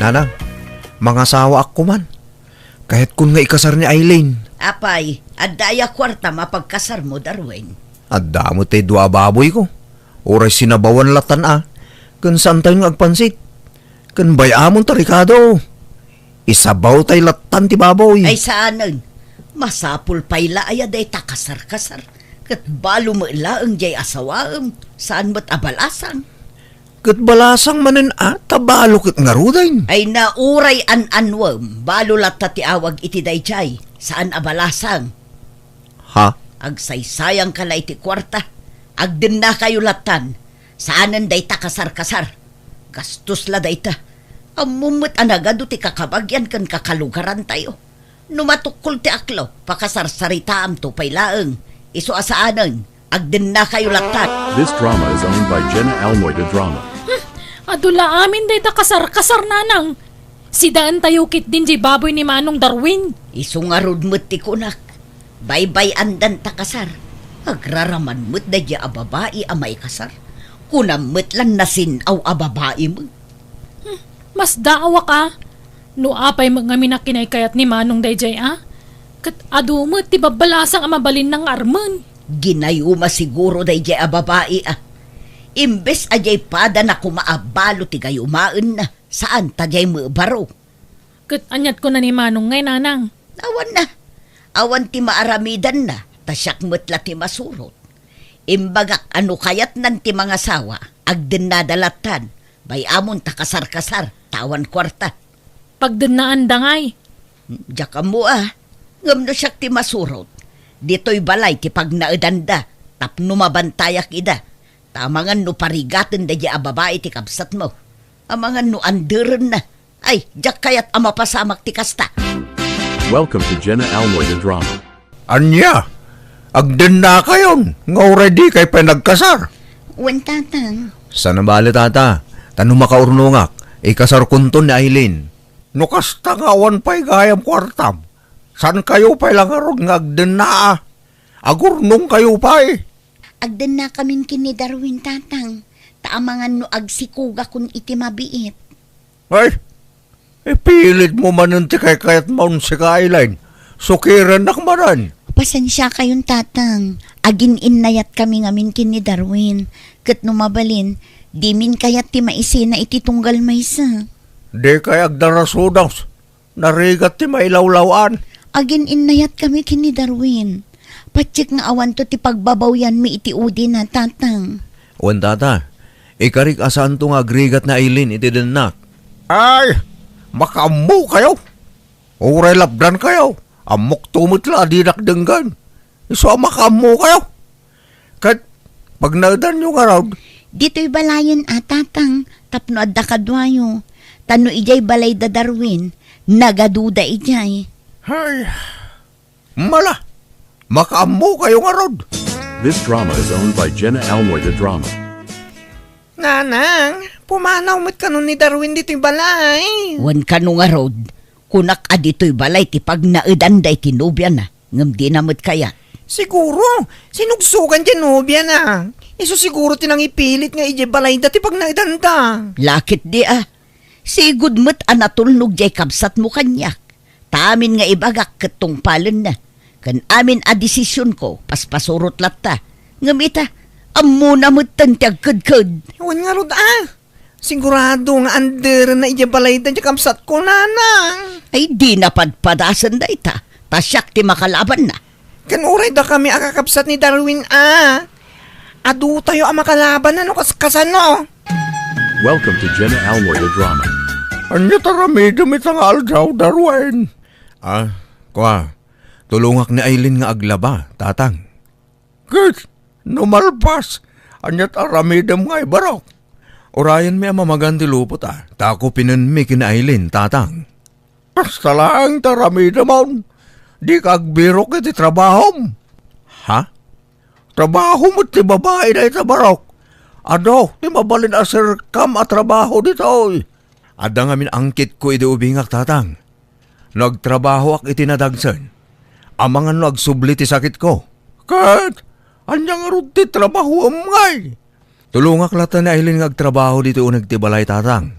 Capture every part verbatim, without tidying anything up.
Nanang, mangasawaak koman. Kayatkon nga ikasar ni Aileen. Apay, adda aya kuartam a pagkasarmo, Darwin? Adda met tay dua a baboyko. Uray sinabawan lattan a, ken saantayon nga agpansit. Ken bay-amon ta rikado. Isabawtay lattan ti baboy. Ay, saanen. Masapul pay la aya dayta kasar-kasar. Ket balo met laeng jay asawaem. Saan met a balasang. Ket balasang manen a, ta balo ket ngaruden. Ay, na uray an-anuem, balo latta ti awag iti dayjay. Saan a balasang. Ha? Agsaysayangka la iti kuarta. Agdennakayo lattan. Saanen dayta kasar-kasar. Gastos la dayta. Ammom met a nagadu ti kakabagian ken kakalugarantayo. No matukkol ti aklo, pakasarsaritaamto pay laeng. Isu a saanen, agdennakayo lattan. This drama is owned by Jenna Almoy de Drama. Hmm, adu la amin dayta kasar-kasar, nanang. Sidaentayo ketdin jay baboy ni Manong Darwin. Isu ngarud met ti kunak. Baybay-andan ta kasar. Agraraman met dayjay a babai a maikasar. Kunam met lan nasin-aw a babai met. Hmm, masdaawak a. No apay met ngamin a kinaykayat ni Manong dayjay a. Ket adu met ti babbalasang a mabalinna nga armen. Ginayuma siguro dayjay a babai a. Imbes a jay padana koma a balo ti gayumaenna, saan ta jay met baro. Ket aniat kuna ni Manong ngay, nanang? Awan na. Awan ti maaramidanna, ta siak met la ti masurot. Imbagak a no kayatnan ti mangasawa, agdennada lattan. Bay-amon ta kasar-kasar, ta awan kuarta. Pagdennaanda ngay? Diak ammo a. Ngem no siak ti masurot, ditoy balay ti pagnaedanda, tapno mabantayak ida. Ta amangan no parigaten dayjay a babai ti kabsatmo. Amangan no anderenna. Ay, diak kayat a mapasamak ti kasta. Welcome to Jenna Almoy the Drama. Ania? Agdennakayon nga uray dikay pay nagkasar? Wen, tatang. Saan a bale, tata. Ta no makaurnongak, ikasarkonton ni Aileen. No kasta nga awan pay gayam kuartam, saankayo pay la ngarud nga agdenna a? Agurnongkayo pay. Agdennakamin ken ni Darwin, tatang, ta amangan no agsikugakon iti mabiit. Ay, ipilitmo manen ti kaykayatmon, sika, Aileen. Sukirennak manen. Pasensiakayon, tatang. Agin-innayatkami ngamin ken ni Darwin. Ket no mabalin, dimin kayat ti maisina iti tunggal maysa. Dikay agdarasudos. Narigat ti mailawlaw-an. Agin-innayatkami ken ni Darwin. Patiek nga awanto ti pagbabawyanmi iti udina, tatang. Wen, tata, ikarik a saanto nga agrigat ni Aileen iti dennak. Ay, makaammokayo. Uray lapdankayo, ammokto met la a dinak denggen. Isu a makaammokayo. Ket pagnaedanyo ngarud? Ditoy balayen a, tatang, tapno adda kaduayo. Ta no idiay balay da Darwin, nagaduda idiay. Ay, mala, makaammokayo ngarud. This drama is owned by Jenna Almoy the Drama. Nanang, pumanaw met kano ni Darwin ditoy balay. Wen kano ngarud, kunak a ditoy balay ti pagnaedan daytoy nobiana. Ngem dina met kayat. Siguro, sinugsogan diay nobiana. Isu siguro ti nangipilit nga idiay balayda ti pagnaedanda. Laketdi a. Sigud met a natulnog diay kabsatmo kaniak. Ta amin nga ibagak ket tungpalenna. Ken amin a desisionko, paspasurot latta. Ngem ita, ammona metten ti agkedked. Wen ngarud a. Sigurado nga anderenna idiay balayda diay kabsatko, nanang. Ay, dina padpadasen dayta, ta siak ti makalabanna. Ken uray dakami a kakabsat ni Darwin a, adutayo a makalabanna no kas-, kasano? Welcome to Jenna Almoy the Drama. Ania ti aramidem ita nga aldaw, Darwin? Ah, kua, tulongak ni Aileen nga aglaba, tatang. Ket no malpas, ania ti aramidem ngay, barok? Urayenmi a mamagan ti lupot a, ta kupinenmi ken ni Aileen, tatang. Kasta laeng ti aramidemon. Dika agbirok iti trabahom. Ha? Trabaho met ti babai dayta, barok. Adu ti mabalin a serkam a trabaho ditoy. Adda ngamin angkitko idi ubingak, tatang. No agtrabahoak iti nadagsen, amangan no agsubli ti sakitko. Ket ania ngarud ti trabahoem ngay? Tulongak latta ni Aileen nga agtrabaho ditoy uneg ti balay, tatang.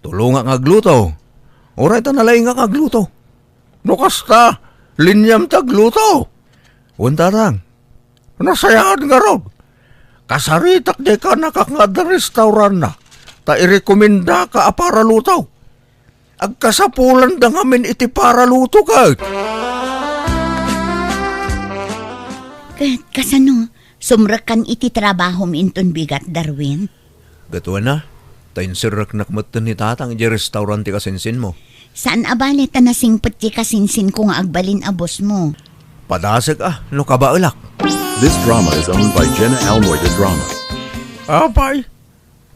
Tulongak nga agluto. Uray ta nalaingak nga agluto. No kasta, linyam ti agluto. Wen, tatang. Nasayaat ngarud. Kasaritak diay kaanakak nga adda restaurantna, ta irekomendaka a paraluto. Agkasapulanda ngamin iti paraluto ket. Ket kasano? Sumrekkan iti trabahom inton bigat, Darwin? Ket wen a, ta inserreknak metten ni tatang idiay restaurant ti kasinsinmo. Saan a bale ta nasingpet ti kasinsinko nga agbalin a bossmo. Padasek a, no kabaelak. This drama is owned by Jenna Almoy de Drama. Apay,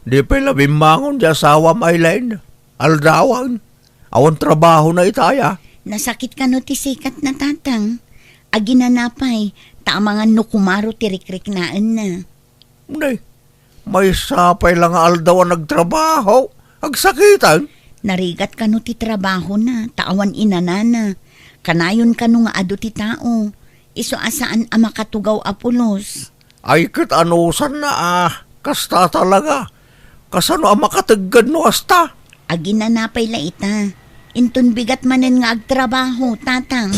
di pay la bimmangon ti asawam, Aileen. Aldawan. Awan trabahona ita aya. Nasakit kano ti sikatna, tatang? Aginana pay, ta amangan no kumaro ti rikriknaenna. Nay, maysa pay la nga aldaw a nagtrabaho, agsakiten. Narigat kano ti trabahona, ta awan inanana. Kanayon kano nga adu ti tao, isu a saan a makatugaw a pulos. Ay, ket anusanna a kasta talaga. Kasano a makategged no kasta? Aginana pay la ita. Inton bigat manen nga agtrabaho, tatang.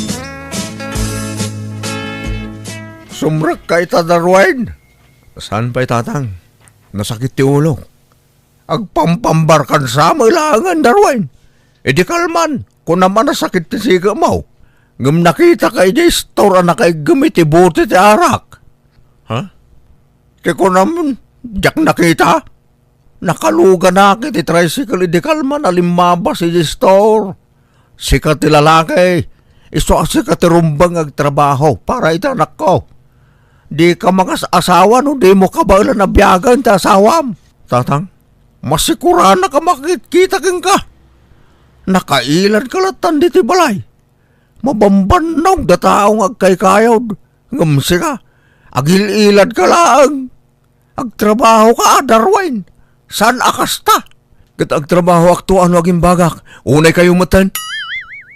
Sumrekka ita, Darwin. Saan pay, tatang? Nasakit ti ulok. Agpampambarkan sa met laengen, Darwin. Idi kalman, kunam a nasakit ti sikatmo. Ngem nakitaka idiay store a nakaiggem iti bote ti arak. Ha? Ti kunam, diak nakita? Nakaluganak iti tricycle idi kalman a limmabas idiay store. Sika ti lalaki, isu a sika ti rumbeng nga agtrabaho para iti anakko. Dika mangas-asawa no dimo kabaelan a biagen ti asawam. Tatang, masikuranak a makitkita kenka. Nakailadka lattan ditoy balay. Mabambannog da tao nga agkaykayod. Ngem sika, agil-iladka laeng. Agtrabahoka, Darwin. Saan a kasta? Ket agtrabahoak to, ano agimbagak? Unay kayo metten.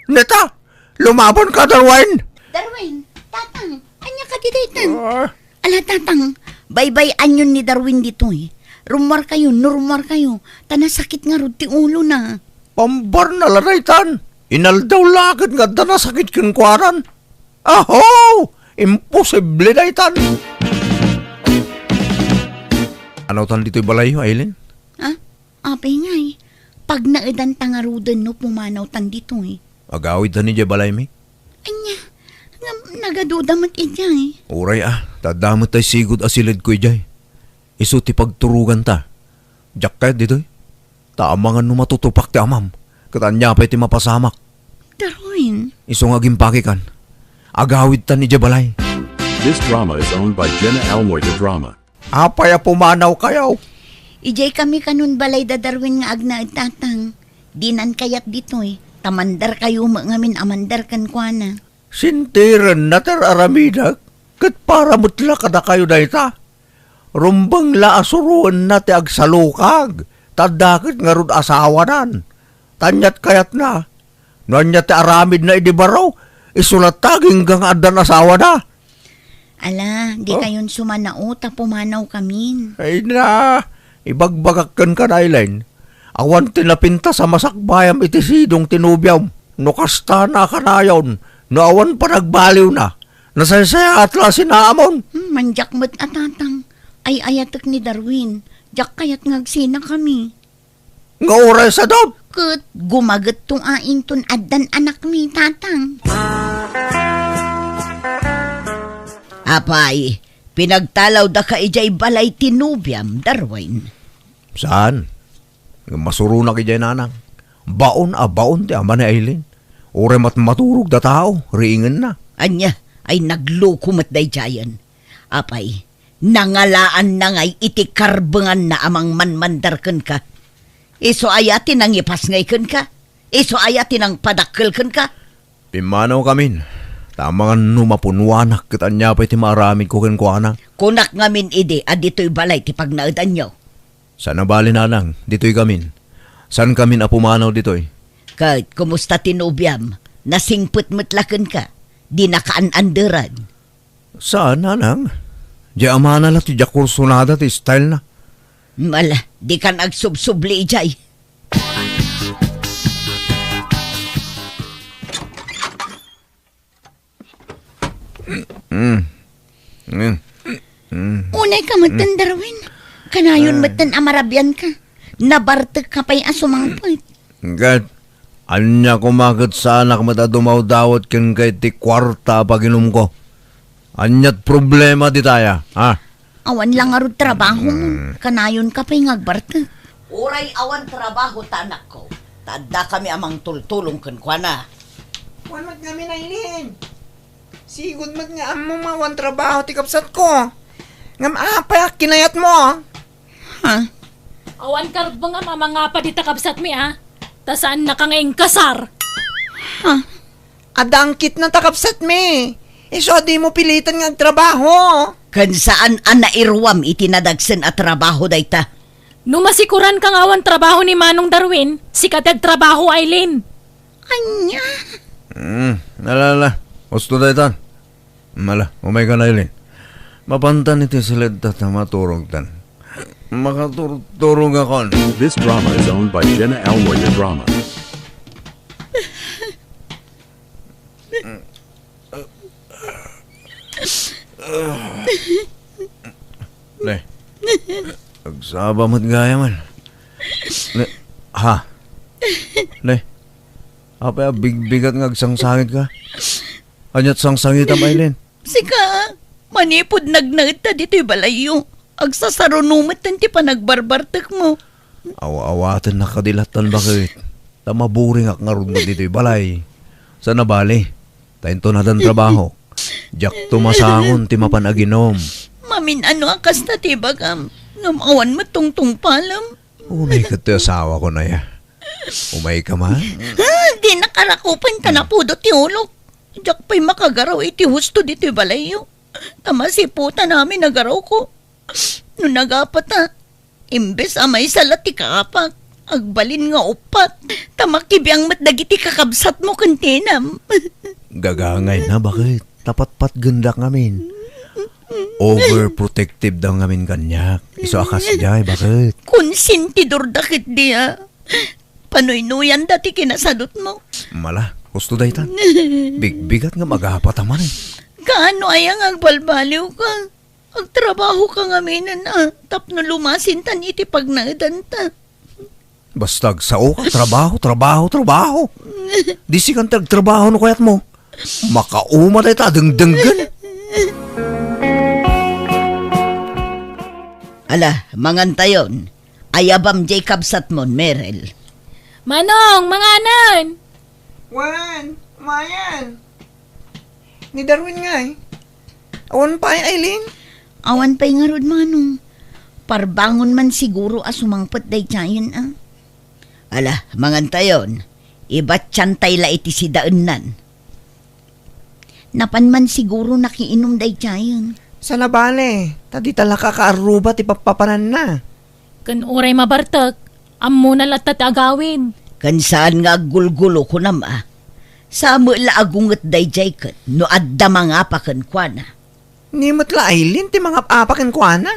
Neta, lumabanka, Darwin. Darwin, tatang, ania kadi daytan? Ah. Ala, tatang, baybay-anyon ni Darwin ditoy. Rummuar kayo, no rummuar kayo, ta nasakit ngarud ti ulona. Pambarna la daytan. Inaldaw la ket nga adda nasakit kenkuanan. Aho! Imposible daytan! Anawtan ditoy balayyo, Aileen? Ha? Apay ngay, pagnaedanta ngaruden no pumanawtan ditoy. Agawidtan idiay balaymi? Ania, ngem nagaduda met idiay. Uray a, ta adda met tay sigud a siledko idiay. Isu ti pagturoganta. Diak kayat ditoy. Ta amangan no matutupak ti amam, ket ania pay ti mapasamak? Darwin. Isu nga agimpakikan. Agawidtan idiay balay. This drama is owned by Jenna Almoy de Drama. Apay a pumanawkayo? Idiay kami kanon balay da Darwin nga agnaed, tatang. Dinan kayat ditoy, ta mandarkayo met ngamin a mandar kenkuana. Sintirenna ti ar-aramidek, ket para met la kadakayo dayta. Rumbeng la a suroenna ti agsalukag, ta adda ket ngarud asawanan. Ta aniat kayatna? No ania ti aramidna idi baro, isu latta agingga nga addan asawana. Ala, di Oh? kayon sumanao ta pumanawkamin. Ay na, ibagbagak kenka, Aileen. Awan ti napintas a masakbayam iti sidong ti nobiam. No kasta, nakanayon, no awan panagbaliwna, nasaysayaat la a sinaamon. Hmm, mandiak met a, tatang. Ay-ayatek ni Darwin. Diak kayat nga agsinakami. Nga uray sadot? Ket gumagetto a inton addan anakmi, tatang. Apay, pinagtalawdaka idiay balay ti nobiam, Darwin? Saan? Ngem masuronak idiay, nanang. Baon a baon ti ama ni Aileen. Uray matmaturog da tao, riingenna. Ania, ay nagloko met daydiayen. Apay, nangalaanna ngay iti karbenganna a mangmanmandar kenka? Isu aya ti nangipas ngay kenka? Isu aya ti nangpadakkel kenka? Pimmanawkamin, ta amangan no mapunuanak ket ania pay ti maaramidko kenkuana. Kunak ngamin idi a ditoy balay ti pagnaedanyo. Saan a bale, nanang, ditoy gamin. Saankamin a pumanaw ditoy. Ket kumusta ti nobiam? Nasingpet met la kenka? Dinaka an-anderan? Saan, nanang. Diay amana la ti diak kursunada ti style na. Mala, dikan agsubsubli idiay. Mm. Mm. Mm. Unay ka metten, Darwin. Kanayon metten a marabian ka. Nabartek ka pay a sumangpet. Ket, ania koma ket saanak met a dumawdawat kenka iti kuarta a paginumko? Ania't problema dita aya, ha? Awan la ngarud trabaho mo. Mm. Kanayon ka pay nga agbartek. Uray awan trabaho ta anakko, ta addakami a mangtultulong kenkuana. Wan met ngamin, Aileen. Sigud met nga ammom nga awan trabaho ti kabsatko. Ngem apay a kinayatmo? Ha? Awan karbengam a mangapa dita kabsatmi, a? Ta saannaka nga inkasar. Ha? Adda angkitna ta kabsatmi. Isu a dimo pilitan nga agtrabaho. Ken saan a nairuam iti nadagsen a trabaho dayta. No masikuranka nga awan trabaho ni Manong Darwin, sika ti agtrabaho, Aileen. Ania? Mm, ala, ala. Husto daytan. Ala, umaykan, Aileen. Mapantan iti siledta ta maturogtan. Makaturturogakon. This drama is owned by Jenna Almoyer Drama. Ne. Agsaba met gayam. Ne. Ha? Ne. Apay a bigbigat nga agsangsangitka? Ania't sangsangitam, Aileen? Sika, manipud nagnaedta ditoy balayyo, agsasaruno metten ti panagbarbartekmo. Aw-awatennak kadi lattan, baket. Ta maburingak ngarud met ditoy balay. Sana bali, ta inton addan trabaho, diakto masangon ti mapan aginom. Mamin-ano a kasta ti ibagam, ngem awan met tungtungpalem. Unay ket ti asawakon aya. Umayka man? Ah, dinnak arakupen ta napudot ti ulok. Diak pay makagaraw iti husto ditoy balayyo. Ta masiputan amin a garawko. No nagapata, imbes a maysa la ti kaapak, agbalin nga uppat. Ta makibiang met dagiti kakabsatmo ken ti inam. Gagangayna, baket? Ta patpatgendak ngamin. Overprotective da ngamin kaniak. Isu a kasdiay, baket? Konsentidorda ketdi a. Panuynuyanda ti kinasadutmo. Mala, husto daytan. Bigbigat nga agapata manen. Kaano aya nga agbalbaliwka? Agtrabahoka ngaminen a, tapno lumasintan iti pagnaedanta. Basta agsaoka, trabaho, trabaho, trabaho. Di sikan ti agtrabaho no kayatmo. Makauma dayta a dengdenggen. Ala, mangantayon. Ayabam diay kabsatmon, Merel. Manong, manganen! Wen, umayen. Ni Darwin ngay? Awan pay, Aileen? Awan pay ngarud, Manong. Parbangon man siguro a sumangpet daydiayen a. Ala, mangantayon. Ibatiantay la iti sidaennan. Napan man siguro nakiinum daydiayen. Sana bale, ta dita la kakaarruba ti pappapananna. Ken uray mabartek, ammona latta ti agawid. Ken saan nga aggulgulo, kunam a. Sa met la agunget daydiay ket no adda mangapa kenkuana. Ni met la Aileen ti mangap-apa kenkuana?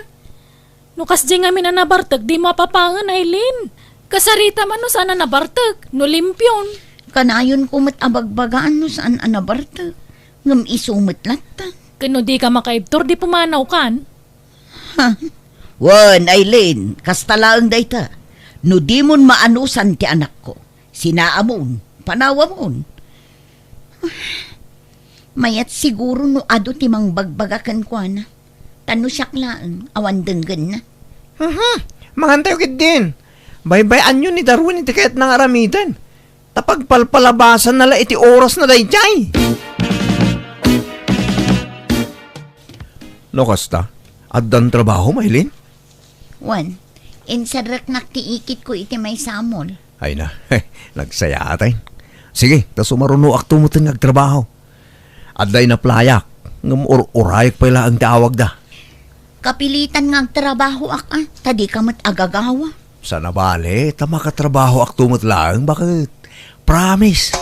No kasdiay ngamin a nabartek, dimo apapangen, Aileen. Kasarita man no saan a nabartek, no limpion. Kanayonko met a bagbagaan no saan a nabartek. Ngem isu met latta. Ken no dika makaibtur, di pumanawkan. Ha? Wen, Aileen, kasta laeng dayta. No dimon maanusan ti anakko, sinaamon, panawamon. Mayat siguro no adu ti mangbagbaga kenkuana. Ta no siak laeng, awan denggenna. Mhm. Mangantayo ketdin. Baybay-anyo ni Darwin iti kayatna nga aramiden. Ta pagpalpalabasanna la iti orasna daydiay. No kasta, addan trabaho, Maylin? Wen, inserreknak ti ikitko iti maysa a mall. Ay na, nagsayaat ay. Sige, ta sumarunoakto metten nga agtrabaho. Adda inaplayak, ngem ur-urayek pay laeng ti awagda. Kapilitan nga agtrabahoak, a, ta dika met agagawa. Sana bale, ta makatrabahoakto met laeng, baket. Promise!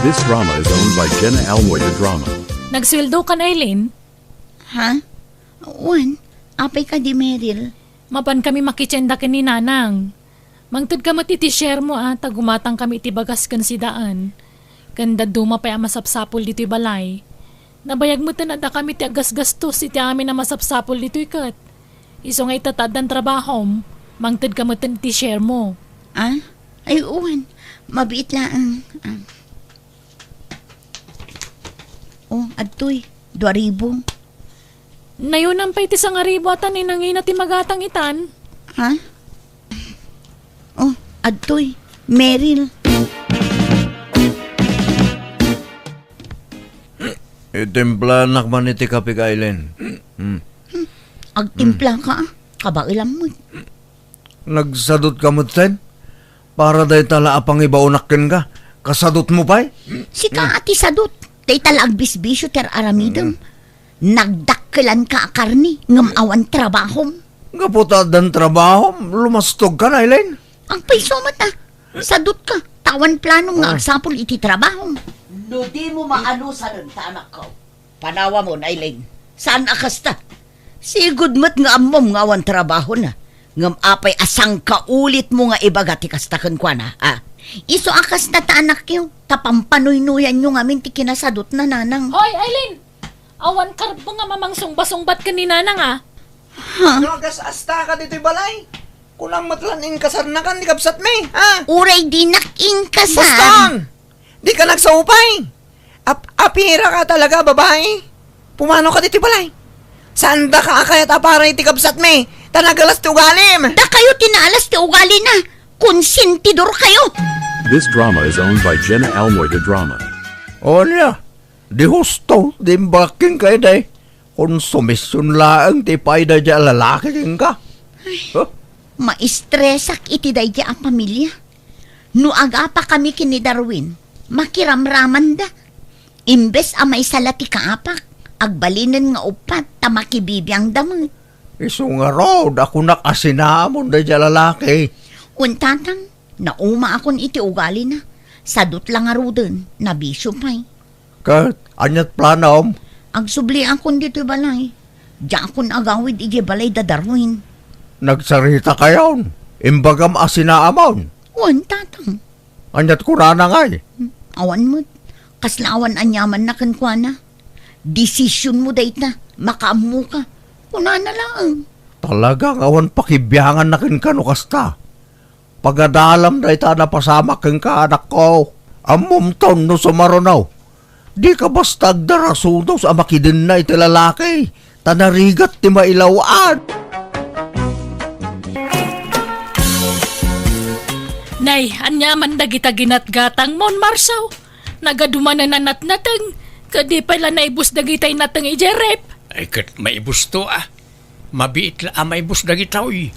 This drama is owned by Jenna Almoy, the drama. Nagsueldo kan, Aileen? Ha? Wen, apay kadi, Meryl? Mapan kami makitienda ken ni Nanang. Mangted ka met iti share mo, a, ta gumatang kami iti bagas ken sidaan. Ken dadduma pay a masapsapul ditoy balay. Nabayag metten a dakami ti aggasgastos iti amin a masapsapul ditoy ket. Isu nga ita ta addan trabahom, mangtedka metten iti share mo. Ah? Ay, wen. Mabiit laeng. Ah. Oh, adtoy. Dua ribu. Nayonam pay ti sangaribu a ta ni nangina ti magatang itan. Ha? Oh, adtoy. Meryl. Itimplanak man iti kape, Aileen. Hmm. Hmm. Agtimpla ka, ah. Kabaelam met. Nagsadut ka metten? Para dayta la a pangibaonak kenka, kasadutmo pay? Sika a ti sadut. Dayta la agbisbisio ti ar-aramidem. Mm. Nagdakkelanka a karne, ngem awan trabahom. Gapu ta addan trabahom, lumastogka, Aileen. Agpayso met, ah. Sadutka, ta awan planom nga Ah. agsapul iti trabahom. No dimo maanusanen ta anakko, panawamon, Aileen. Saan a kasta? Sigud met nga ammom nga awan trabahona. Ngem apay a sangkaulitmo nga ibaga ti kasta kenkuana, a? Isu a kasta ta anakyo, ta pampanuynoyanyo ngamin ti kinasadutna, nanang. Hoy, Aileen! Awan karbo nga mamangsungba-sungbat ken ni nanang, a? Ha? No agas-asta ka ditoy balay, kunam met lan inkasarnakan ti kabsatmi, ha? Uray dinak inkasar. Boston! Dika nagsaupay! Ap-, apiraka talaga, babai! Pumanoka ditoy balay! Saandaka a kayat a para iti kabsatmi, ta nagalas ti ugalim! Dakayo ti naalas ti ugalina! Konsentidorkayo! This drama is owned by Jenna Almoy de Drama. O ania? Di husto, di imbagak kenka, day. Konsumision laeng ti ipaayda daydiay a lalaki kenka. Ay, huh? Maistresak iti daydiay a pamilia. No agapakami ken ni Darwin, makiramramanda. Imbes a maysa la ti kaapak, agbalinen nga uppat ta makibibiangda met. Isu ngarud a kunak a sinaamon daydiay a lalaki. Wen, tatang, naumaakon iti ugalina. Sadut la ngaruden, nabisio pay. Ket ania't planom? Agsubliakon ditoy balay. Diakon agawid idiay balay da Darwin. Nagsaritakayon? Imbagam a sinaamon? Wen, tatang. Ania't kunana ngay? Hmm, awan met. Kasla awan aniamanna kenkuana. Desisionmo dayta, makaammoka. Kunana laeng. Talaga nga awan pakibianganna kenka no kasta. Pagadalam dayta a napasamak kenka, anakko. Ammomton no sumaruno. Dika basta agdarasudos a makidenna iti lalaki, ta narigat ti mailaw-an. Nay, aniaman dagita ginatgatangmon, Marso? Nagadumanan a natnateng, ket di pay la naibus dagitay nateng idiay ref. Ay, ket maibusto, a. Mabiit la a maibus dagitoy.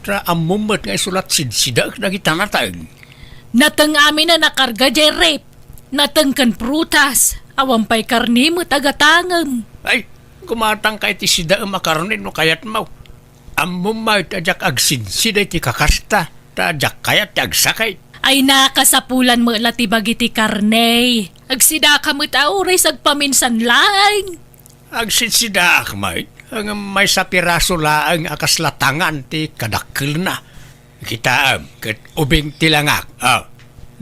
Ta ammom met nga isu la sidsida dagita nateng. Nateng amin a nakarga diay ref. Nateng ken prutas. Awan pay karne met a gatangem. Ay, gumatangka iti sidaem a karne no kayatmo. Ammom met a diak agsidsida iti kakasta, ta diak kayat ti agsakit. Ay, nakasapulan met la ti bagi ti karne. Agsidaka met a uray sagpaminsan laeng. Agsitsidaak met, ngem maysa piraso laeng a kasla tangan ti kadakkelna. Kitaem, ket ubing ti langak. Ah,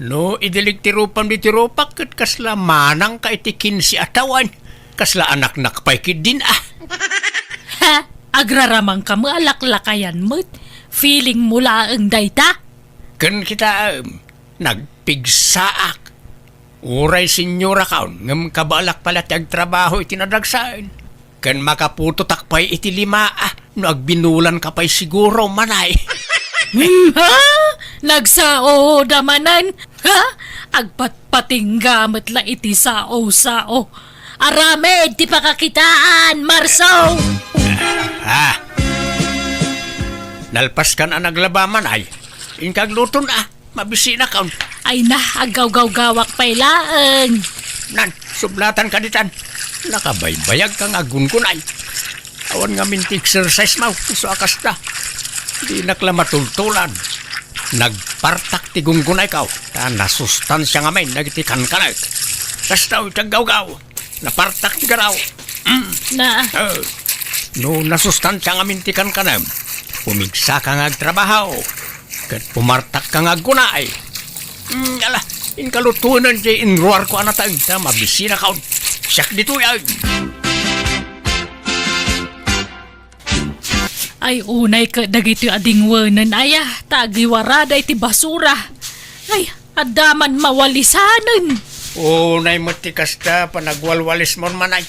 no idilig ti rupam ditoy rupak, ket kasla manangka iti kinse a tawen. Kasla anaknak pay ketdin, a. Ha? Agraramanka met a laklakayan met. Feeling mo laeng dayta? Ken kitaem, nagpigsaak. Uray senyorakon, ngem kabaelak pay la ti agtrabaho iti nadagsen. Ken makaputotak pay iti lima, a, no agbinulanka pay siguro, manay. Hmm, ha? Nagsaoda manen? Ha? Agpatpatingga met la iti sao-sao. Aramid ti pakakitaan, Marso! Ah. Nalpaskan a naglaba, manay. Inka agluton, a. Mabisinakon. Ay na, aggawgawgawak pay laeng. Nan, sublatanka ditan. Nakabaybayagka nga aggungunay. Awan ngamin ti exercise mo, isu a kasta. Dinak la matultulan. Nagpartak ti gungunayko, ta nasustansia ngamin dagiti kankanek. Kasta ti aggawgaw. Napartak ti garaw. Mm. Na. Eh, no nasustansia ngamin ti kankanem, pumigsaka nga agtrabaho. Ket pumartakka nga aggunay. Mm, ala, inka lutoen ti inruarko a nateng ta mabisinakon. Siak ditoy, ay. Ay, unay ket dagitoy a dingwenen, aya, ta agiwarada iti basura. Ay, adda man mawalisanen. Unay met ti kasta, panagwalwalismon man, ay.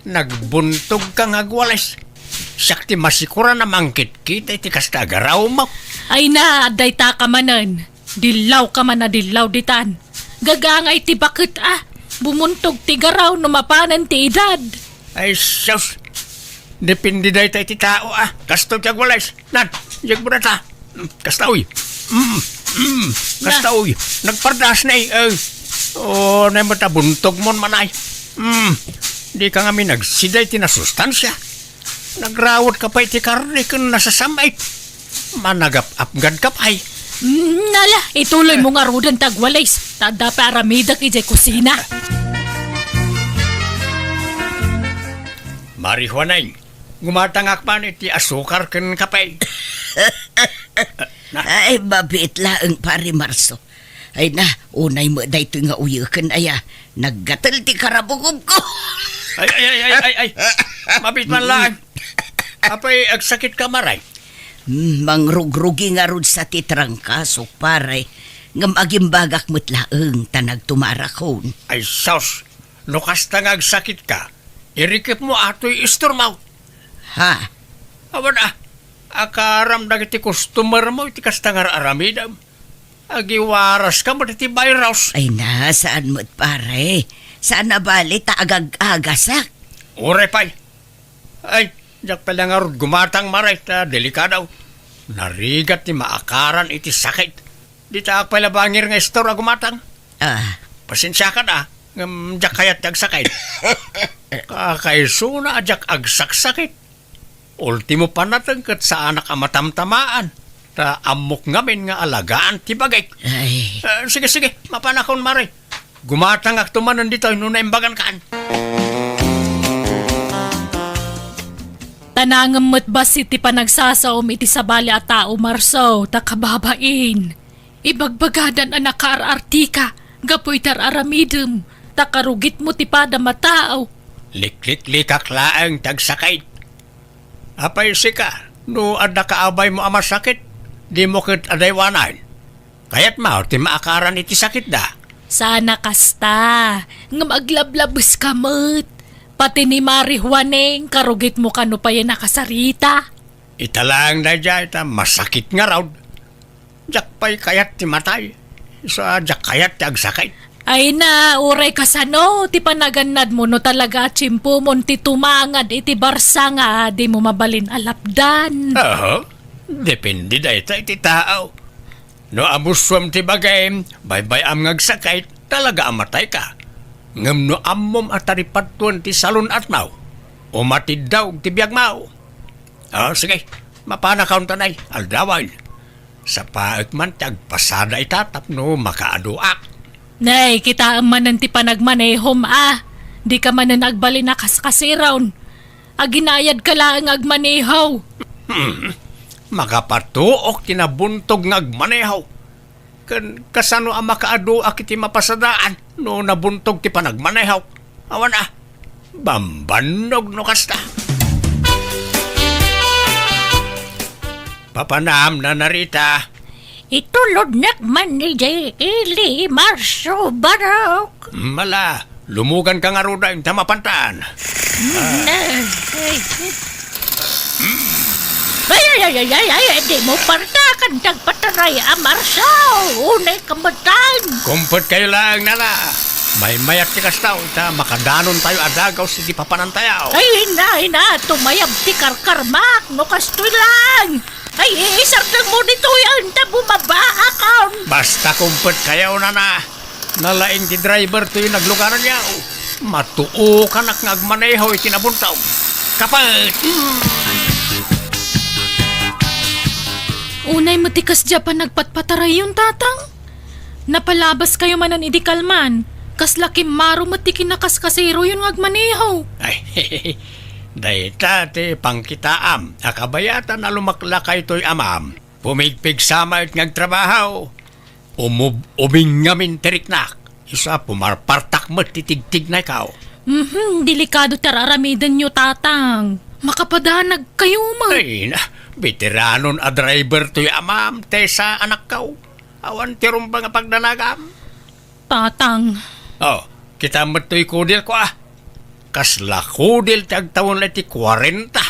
Nagbuntogka nga agwalis. Siak ti masikuran a mangkitkita iti kasta a garawmo. Ay na, adda itaka manen. Dillawka man a dillaw ditan. Gagangay ti baket a. Bumuntog ti garaw no mapanen ti edad. Ay, sus. Depende dayta iti tao a. Kastoy ti agwalis. Nan, iyag mo data. Mm, kasta, uy. Mm, mm, kasta, uy. Nagpardas na, eh. Oh, nay mata buntog mon manay. Mm, di ka nga minagsida iti nasustansia. Nagrawod ka pa iti karne ken nasasamait. Managap-apgad ka pay. Mm, nala, ituloy mo nga ruden tagwalis. Ta adda pay aramidek idiay kusina. Marijuaneng, gumatangak man iti asukar ken kape. Na. Ay, mabiit laeng, Pare Marso. Ay na, unay met daytoy nga uyeken aya. Naggatel ti karabukobko. Ay, ay, ay, ay, ay, ay. Mabiit man laeng. Apay, agsakit ka, Maray? Hmm, mangrugrugi ngarud sa ti trangkasok, pare. Ngem agimbagak met laeng ta nagtumarakon. Ay, sus. No kasta nga agsakit ka, irikep mo atoy istormo. Ha? Awan a, akaram dagiti customer mo iti kasta nga ar-aramidem. Agiwaras ka met iti virus. Ay na, saan met, pare? Saan a bali ta agag-agasak? Uray pay. Ay, diak pay la ngarud gumatang, Maray, ta delikado. Narigat ti maakaran iti sakit. Dita ak pay la bangir nga istor a gumatang. Ah. Pasensiakan a, ngem diak kayat ti agsakit. Kakaisuna a diak agsaksakit. Ultimo panateng ket saanak a matamtamaan, ta ammok ngamin nga alagaan ti bagik. Ay. Eh, sige, sige, mapanakon, Mare. Gumatangakto manen ditoy no naimbagankan. Ta nangem met bassit ti panagsasaom iti sabali a tao, Marso, ta kababain. Ibagbagadan a nakaar-artika gapu iti ar-aramidem, ta karugitmo ti padam a tao. Likliklikak laeng ti agsakit. Apay sika, no adda kaabaymo a masakit, dimo ket adaywanan. Kayatmo ti maakaran iti sakitda. Saan a kasta, ngem aglablabeska met. Pati ni Mari Juaneng, karugitmo kano pay a nakasarita. Ita laeng daydiay ta masakit ngarud. Diak pay kayat ti matay. Isu a diak kayat ti agsakit. Ay na, uray kasano ti panagannadmo no talaga a tiempomon ti tumangad iti barsa nga dimo mabalin a lapdan? Aha. Depende dayta iti tao. No amusuam ti bagim, baybay-am nga agsakit, talaga a matayka. Ngem no ammom a taripattuan ti salun-atmo, umatiddog ti biagmo. Ah, sige, mapanakon ta nay, aldawen. Sapaek man ti agpasada ita tapno makaaduak. Nay, kitaem manen ti panagmanehom a. Dika manen agbalin a kaskasiron. Aginayadka laeng agmaneho. Hmm. Makapatuok ti nabuntog nga agmaneho. Ken kasano a makaaduak iti mapasadaan no nabuntog ti panagmanehok? Awan a, bambannog no kasta. Papanam, Nana Rita. Itulodnak man idiay ili, Marso Barok. Mala, lumuganka ngaruden ta mapantan. Mm, eh, eh. Ay, ay, ay, ay, ay, ay, di mo partakan ti agpataray a Marso. Unay kametan. Kumpet kayo laeng, Nana. Maymayat ti kasta, ta makadanon tayo a dagaw sidi papanantayo. Ay, ina, ina, tumayab ti karkarmak, no kastoy lang. Ay, iisardeng mo ditoy, anta bumabaakon. Basta kumpet kayo, Nana. Nalaing ti driver toy naglugaran yaw. Matuokanak nga agmaneho iti nabuntog. Kapet! Unay met ti kasdiay a panagpatpatarayon, Tatang. Napalabas kayo manen idi kalman. Kasla kimmaro met ti kinakaskasiroyon nga agmaneho. Ay, dayta ti pangkitaam a kabayatan a lumaklakay toy amam. Pumigpigsa met nga agtrabaho. Umub-ubing ngamin ti riknak. Isu a pumarpartak met ti tigtignayko. Mhm, delikado ti ar-aramidenyo, Tatang. Makapadanag kayo man. Ay, na, beteranon a driver toy amam, Tessa, anakko. Awan ti rumbeng a pagdanagam. Tatang. Oh, kita met toy kudelko, ah. Kasla kudel ti agtawen la iti kuarenta.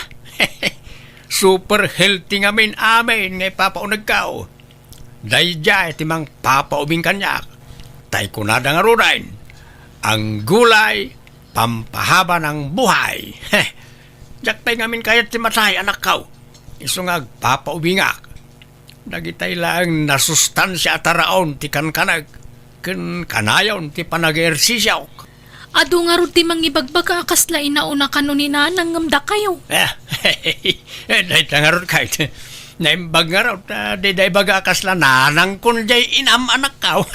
Super healthy ngamin amin nga ipapaunegko. Daydiay ti mangpapaubing kaniak. Tay kunada ngaruden, "Ang gulay, pampahaba ng buhay." Diak pay ngamin kayat ti matay, anakko. Isu nga agpapaubingak. Dagitay laeng nasustansia a taraon ti kankanek ken kanayon ti panag-ehersisiok. Adu ngarud ti mangibagbaga a kasla inauna kano ni Nanang ngem dakayo. Eh, eh, dayta ngarud kayat. Naimbag ngarud, ah, dayta ibaga a kasla nanangkon jay inam, anakko.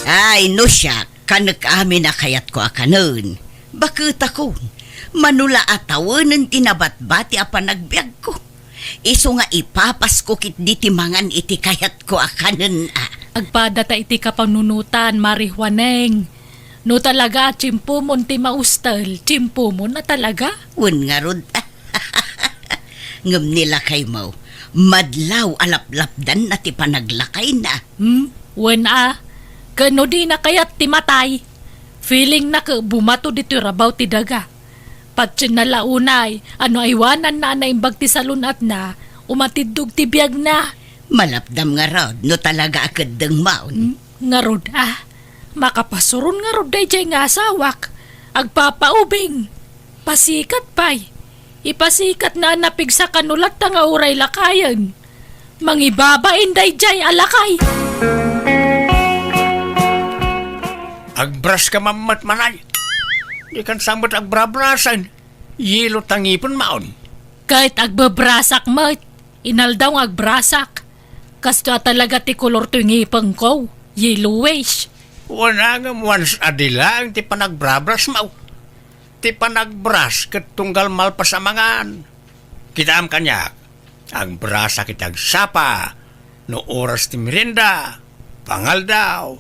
Ay, no siak, kanek amin a kayatko a kanen. Baketakon, mano la a tawenen ti nabatbati a panagbiagko. Isu nga ipapasko ketdi ti mangan iti kayatko a kanen a. Agpadata iti kapanunotan, Mari Juaneng. No talaga a tiempomon ti maustel, tiempomon a talaga. Wen ngarud. Ngem ni lakaymo, madlaw a laplapdanna ti panaglakayna. Hmm? Wen a, ken no dina kayat ti matay, feelingna ket bumato ditoy rabaw ti daga. Patienna la unay a no aywananna a naimbag ti salun-atna, umatiddog ti biagna. Malapdam ngarud no talaga a keddengmon. Hmm? Ngarud a, makapasuron ngarud daydiay nga asawak. Agpapaubing. Pasikat pay. Ipasikatna a napigsa kano latta nga uray lakayen. Mangibabain daydiay a lakay. Agbras ka mammet manay. Dikan sa met agbrabrasen. Yelo ta ngipenmon. Ket agbebrasak met. Inaldaw nga agbrasak. Kasto a talaga ti kolor toy ngipengko. Yellowish. Wen a ngem once a day laeng ti panagbrabrasmo. Ti panagbras ket tunggal malpas a mangan. Kitaem kaniak, agbrasak iti agsapa, no oras ti merienda, pangaldaw,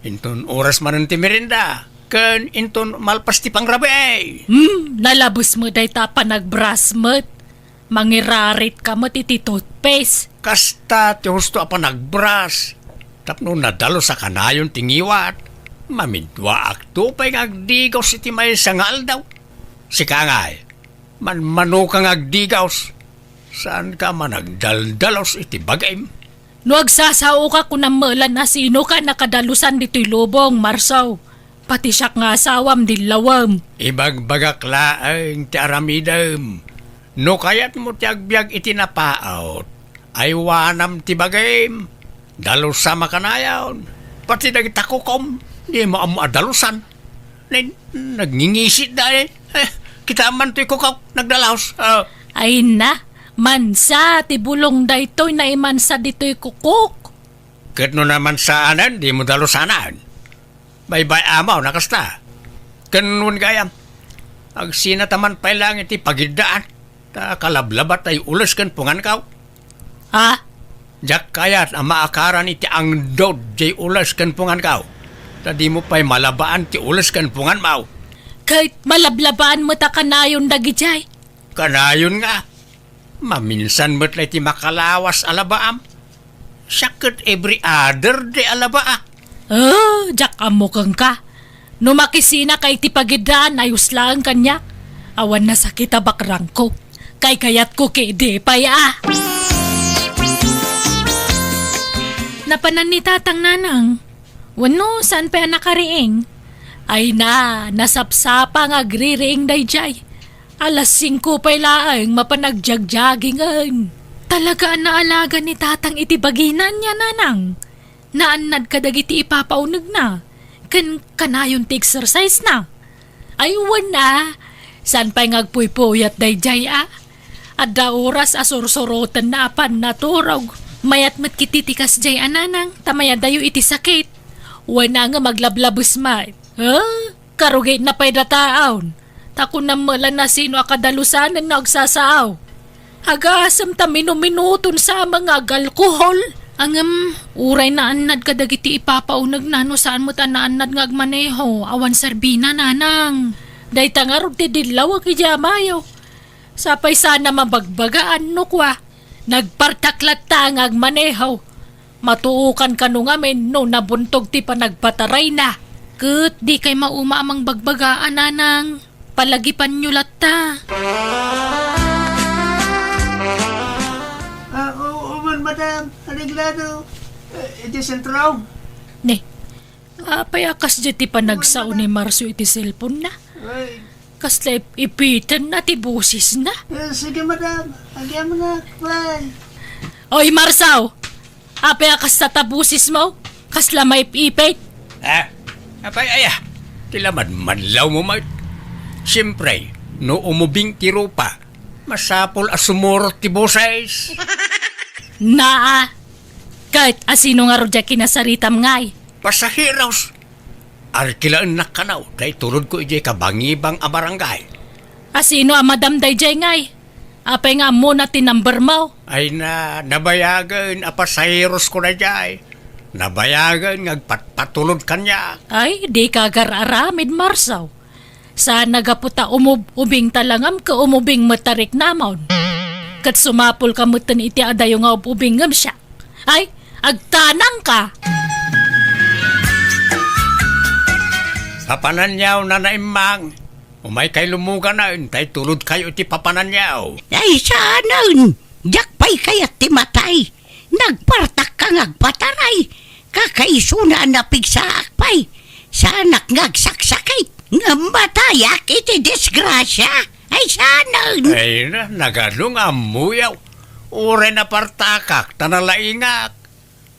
inton oras manen ti merienda, ken inton malpas ti pangrabii. Hmm, nalabes met dayta a panagbras met. Mangirarit ka met iti toothpaste. Kasta ti husto a panagbras. Tapno nadalus a kanayon ti ngiwat, mamidwaakto pay nga agdigaws iti maysa nga aldaw. Sika ngay, manmanoka nga agdigaws. Saanka a managdaldalus iti bagim. No agsasaoka, kunam met la no sinoka a nakadalusan ditoy lubong, Marsaw. Pati siak nga asawam, dillawem. Ibagbagak laeng ti aramidem. No kayatmo ti agbiag iti napaut, aywanam ti bagim. Dalusam a kanayon. Pati dagita kukom, dimo ammo a dalusan. Nen, nagngingisi da, eh. Eh, kitaem man toy kukok, nagdalus. Ah. Ay na, mansa ti bulong daytoy, naimansa ditoy kukok. Ket no namansaanen, dimo dalusanen. Baybay-am a kasta. Ken wen gayam, agsinataman pay laeng iti pagiddaan, ta kalablaba tay ules ken punganko. Ha? Diak kayat a maakaran iti angdod jay ules ken punganko, ta dimo pay malabaan ti ules ken punganmo. Ket malablabaan met a kanayon dagidiay. Kanayon nga, maminsan met la iti makalawas a labaam. Siak ket every other day a labaak. Ah, diak ammo kenka. No makisinaka iti pagiddaan, ayos laeng kaniak. Awan nasakit a bakrangko. Kaykayatko ketdi pay a. Napanan ni Tatang, Nanang. Wenno, saan pay a nakariing? Ay na, nasapsapa nga agririing daydiay. Alas singko pay laeng mapan agjagjagingen. Talaga a naalaga ni Tatang iti bagina ania, Nanang? Naannad kadagiti ipapaunegna, ken kanayon ti exercise-na. Ay, wen a, saan pay nga agpuypuyat daydiay a? Adda oras a sursurotenna a pannaturog. Mayat met ketdi ti kasdiay a, Nanang, ta mayadayo iti sakit. Wen a nga maglablabes met. Ha? Karugitna pay dataon. Ta kunam met la no sino a kadalusanen no agsasaaw. Agasem ta minuminuton sa nga agalkohol. Ngem, uray naannad kadagiti ipapaunegna no saan met a naannad nga agmaneho, awan serbina, nanang. Dayta ngarud ti dillawek idiay amayo. Sapay saan a mabagbagaan no kua, nagpartak latta nga agmaneho. Matuokan kano ngamin no nabuntog ti panagpatarayna. Ket dikay mauma a mangbagbagaan, nanang. Palagipanyo latta. Ah, oo, oo man, madam. Areglado. Eh, iti sentro. Ne, apay a kasdiay ti panagsao ni Marso iti cellphone na? Ay. Kasla ip-, ipitenna ti bosesna? Eh, sige, madam. Agyamanak. Bye. Oy, Marso! Apay a kasta ta bosesmo? Kasla maip-ipit? Ah, apay aya? Ti lamadmadlawmo met. Siempre, no umubing ti rupa, masapul a sumurot ti boses. Naa, ket asino ngarud diay kinasaritam ngay? Pasaheros. Arkilaennak kano, ta itulodko idiay kabangibang a barangay. Asino a madam daydiay ngay? Apay nga ammona ti number mo? Ay na, nabayagen a pasaherosko daydiay. Nabayagen nga agpatpatulod kaniak. Ay, dika agar-aramid, Marso. Saan a gapu ta umub-ubing talangam ket umubing met ta riknamon. Ket sumapulka metten iti adayo nga ub-ubing ngem siak. Ay, agtanangka! Papananyaw, Nana Immang. Umaykay lumuganen, ta itulodkayo iti papananyaw. Ay, saanen! Diak pay kayat ti matay. Nagpartakka nga agpataray. Kakaisuna a napigsaak pay. Saanak nga agsaksakit. Ngem matayak iti disgrasia. Ay, saanen! Ay na, nagano nga ammoyaw? Uray napartakak, ta nalaingak.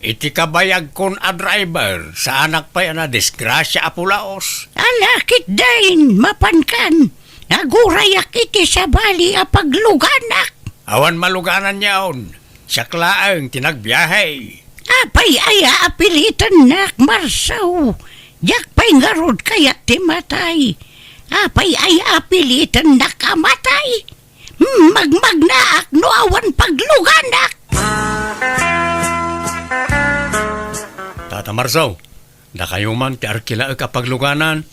Iti kabayagkon a driver, saanak pay a nadisgrasia a pulaos. Ala, ketdin, mapankan. Nagurayak iti sabali a pagluganak. Awan malugananyon. Siak laeng ti nagbiahe. Apay aya a pilitennak, Marso? Diak pay ngarud kayat ti matay. Apay aya a pilitennak a matay? Hmm, magmagnaak no awan pagluganak. Tata Marso, dakayo man ti arkilaek a pagluganan.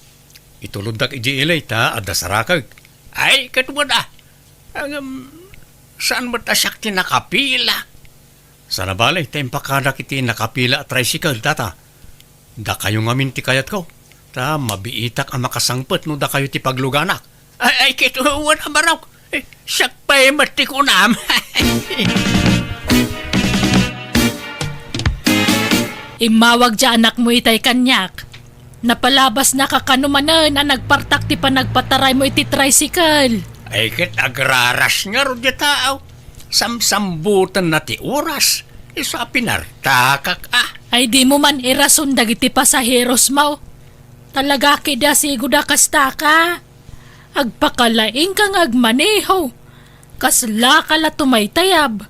Ituloddak idiay ili ta adda sarakek. Ay, ket wen a. Ngem, saan met a siak ti nakapila? Sana bale, ta impakadak iti nakapila a tricycle, tata. Dakayo ngamin ti kayatko, ta mabiitak a makasangpet no dakayo ti pagluganak. Ay, ay, ket wen a barok. Eh, siak pay met ti kunam. Immawag ti anakmo itay kaniak. Napalabasnaka kano manen a nagpartak ti panagpataraymo iti tricycle. Ay, ket agraras ngarud ti tao. Samsambutenna ti oras. Isu a pinartakak a. Ay, dimo man irason dagiti pasaherosmo. Talaga ketdi a sigud a kastaka. Agpakalaingka nga agmaneho. Kaslaka la tumaytayab.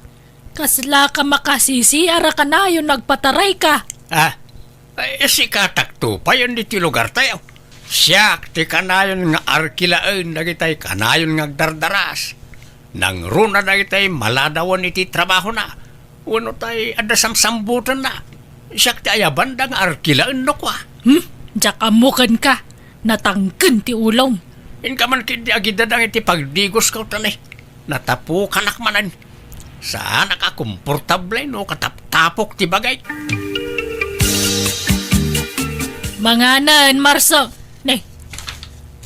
Kaslaka makasisiar a kanayon nagpatarayka. Ah, ay, sikatakto payen ditoy lugartayo. Siak ti kanayon nga arkilaen dagitay kanayon nga agdardaras. Nangruna dagitay maladawen iti trabahona. Wenno tay adda samsambutenna. Siak ti ayabanda nga arkilaen no kua. Hmm? Diak ammo kenka. Natangken ti ulom. Inka man ketdi agidadang iti pagdigosko, tane. Natapukanak manen. Saanak a komportable no kataptapok ti bagik. Manganen, Marso. Ne,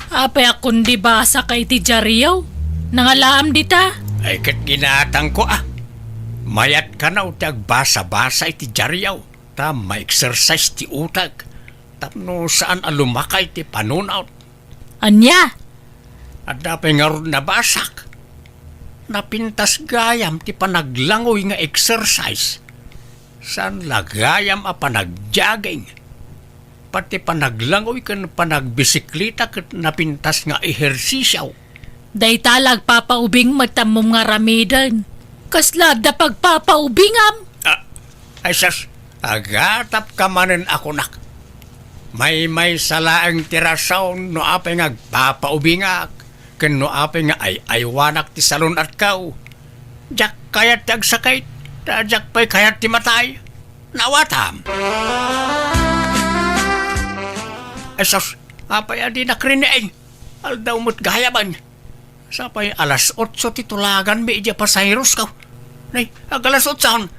apay a kundi basaka iti diario? Nangalaam dita? Ay, ket ginatangko a. Mayat kano ti agbasa-basa iti diario, ta ma-exercise ti utek, tapno saan a lumakay ti panunot. Ania? Adda pay ngarud nabasak. Napintas gayam ti panaglangoy nga exercise. Saan la gayam a panagjogging. Pati panaglangoy ken panagbisikleta ket napintas nga ehersisio. Dayta la agpapaubing met ammom nga aramiden. Kasla adda pagpapaubingam? Ah, ay sus, agatapka manen a kunak. Maymaysa laeng ti rason no apay nga agpapaubingak, ken no apay nga ay-aywanak ti salun-atko. Diak kayat ti agsakit, ta diak pay kayat ti matay. Naawatam. Ay sus, apay a dinak rinni? Aldaw met gayamen. Sapay alas otso ti tulaganmi idiay pasaherosko. Nay, ag-alas otso.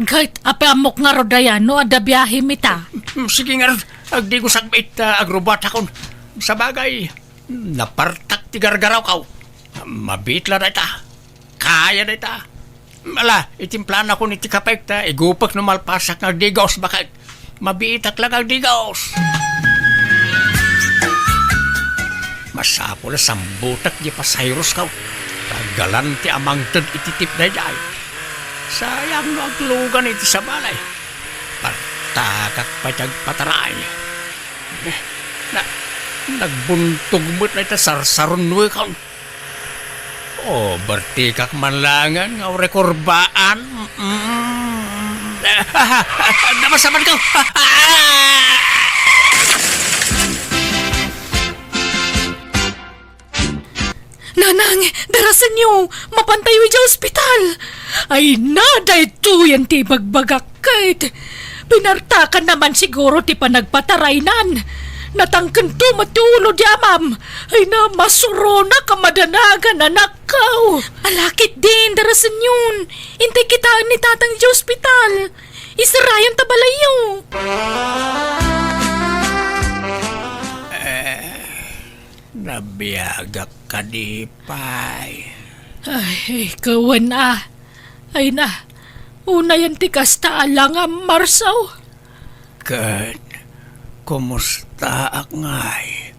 Ket, apay ammok ngarud aya no adda biahemi ta? Mm, sige ngarud, agdigosakmi ita agrubatakon. Sabagay, napartak ti gargarawko. Mabiit la dayta. Kaya dayta. Ala, itimplanakon iti kapek ta igupek no malpasak nga agdigos, baket. Mabiitak la nga agdigos. Masapul a sambutek diay pasaherosko. Tagalan ti amangted iti tip daydiay. Sayang no aglugan iti sabali. Partakak pay ti agpataray. Na, nagbuntog met dayta sarsarunoekon. O, bertikak man laengen nga uray kurbaan. Mm. Ah, ah, ah, ah, napasamanko. Ah, ah! Nanang, darasenyo, mapantayo idiay ospital. Ay na, daytoyen ti ibagbagak ket pinartakan na man siguro ti panagpataraynan. Natangkento met ti ulo di amam. Ay na, masuronak a madanagan, anakko. Ala ketdin, darasenyon. Intay kitaen ni tatang idiay ospital. Isarayon ta balayyo. Eh, nabiagak kadi pay. Ay, kawan a. Ay na, unayen ti kasta a langam, Marsaw. Ket, kumustaak ngay?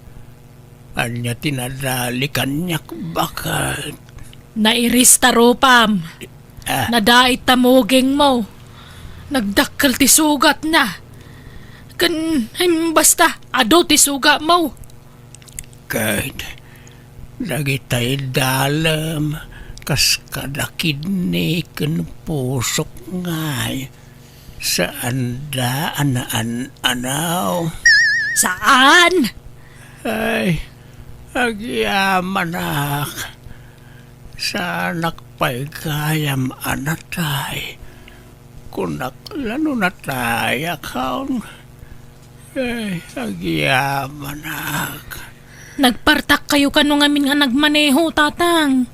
Ania ti nadali kaniak, baket? Nairis ta rupam. Ah. Nadait ta mugingmo. Nagdakkel ti sugatna. Ken, em, basta, adu ti sugatmo. Ket dagitay dalem kas kada kidney ken pusok ngay, saanda a naan-anaw. Saan? Ay, agyamanak. Saanak pay gayam a natay. Kunak la no natayakon. Ay, agyamanak. Nagpartakkayo kano ngamin nga nagmaneho, Tatang.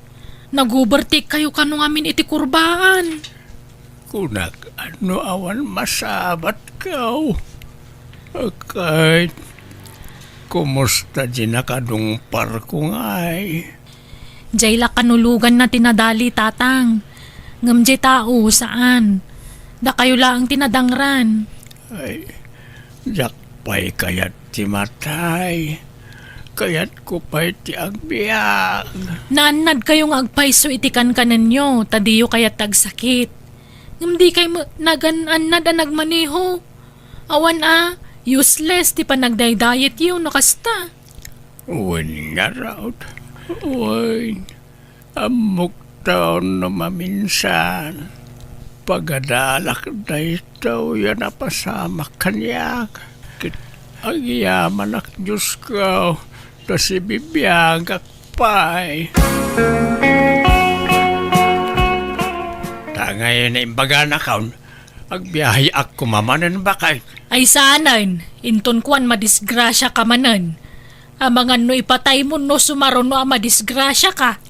Nag-overtake kayo kano ngamin iti kurbaan. Kunak, no awan masabatko. Ket, kumusta di nakadungparko ngay? Jay la kanuloganna ti nadali, Tatang. Ngem jay tao, saan. Dakayo laeng ti nadangran. Ay, diak pay kayat ti matay. Kayatko pay ti agbiag. Naannadkayo nga agpayso iti kankanenyo, ta diyo kayat ti agsakit. Ngem dikay met nagan-annad a nagmaneho. Awan a, useless ti panagdaydayetyo no kasta. Wen ngarud, wen. Ammok taon no maminsan, pagadalak daytoy a napasamak kaniak. Ket agyamanak, Diosko, ta sibibiagak pay. Ta ngay naimbaganak, agbiaheak koma manen, baket. Ay saanen, inton kuan madisgrasiaka manen. Amangan no ipataymo no sumaruno a madisgrasiaka.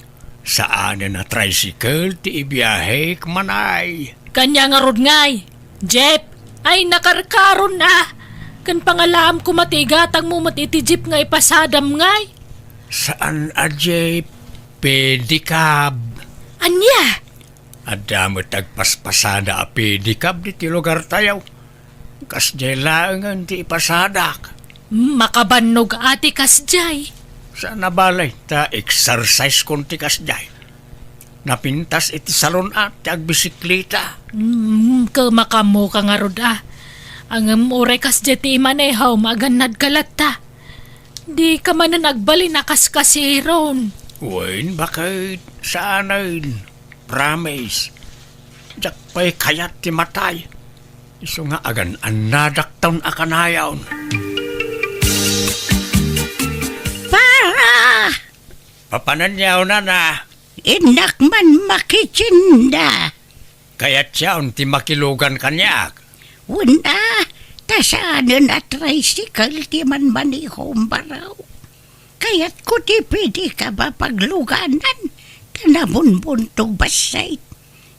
Saanen a tricycle ti ibiahek manay. Kaniak ngarud ngay, jeep. Ay, nakarkaron a. Ken pangalaam koma ti igatangmo met iti jeep nga ipasadam ngay. Saan a jeep, pedicab. Ania? Adda met agpaspasada a pedicab ditoy lugartayo. Kasdiay laengen ti ipasadak. Makabannog a ti kasdiay. Saan a bale, ta exercise kon ti kasdiay. Napintas iti salon a ti agbisikleta. Mm, ket makaammoka ngarud a. Ngem uray kasdiay ti imanehom, agannadka latta. Dika manen agbalin a kaskasiron. Wen, baket, saanen. Promise. Diak pay kayat ti matay. Isu nga agan-annadakton a kanayon. Para! Papananyaw, nana. Innak man makitinda. Kayatyon ti makilugan kaniak. Wen a, ta saanen a tricycle ti manmanehom, baro. Kayatko ti pwede ka mapagluganan, ta nabunbuntog bassit.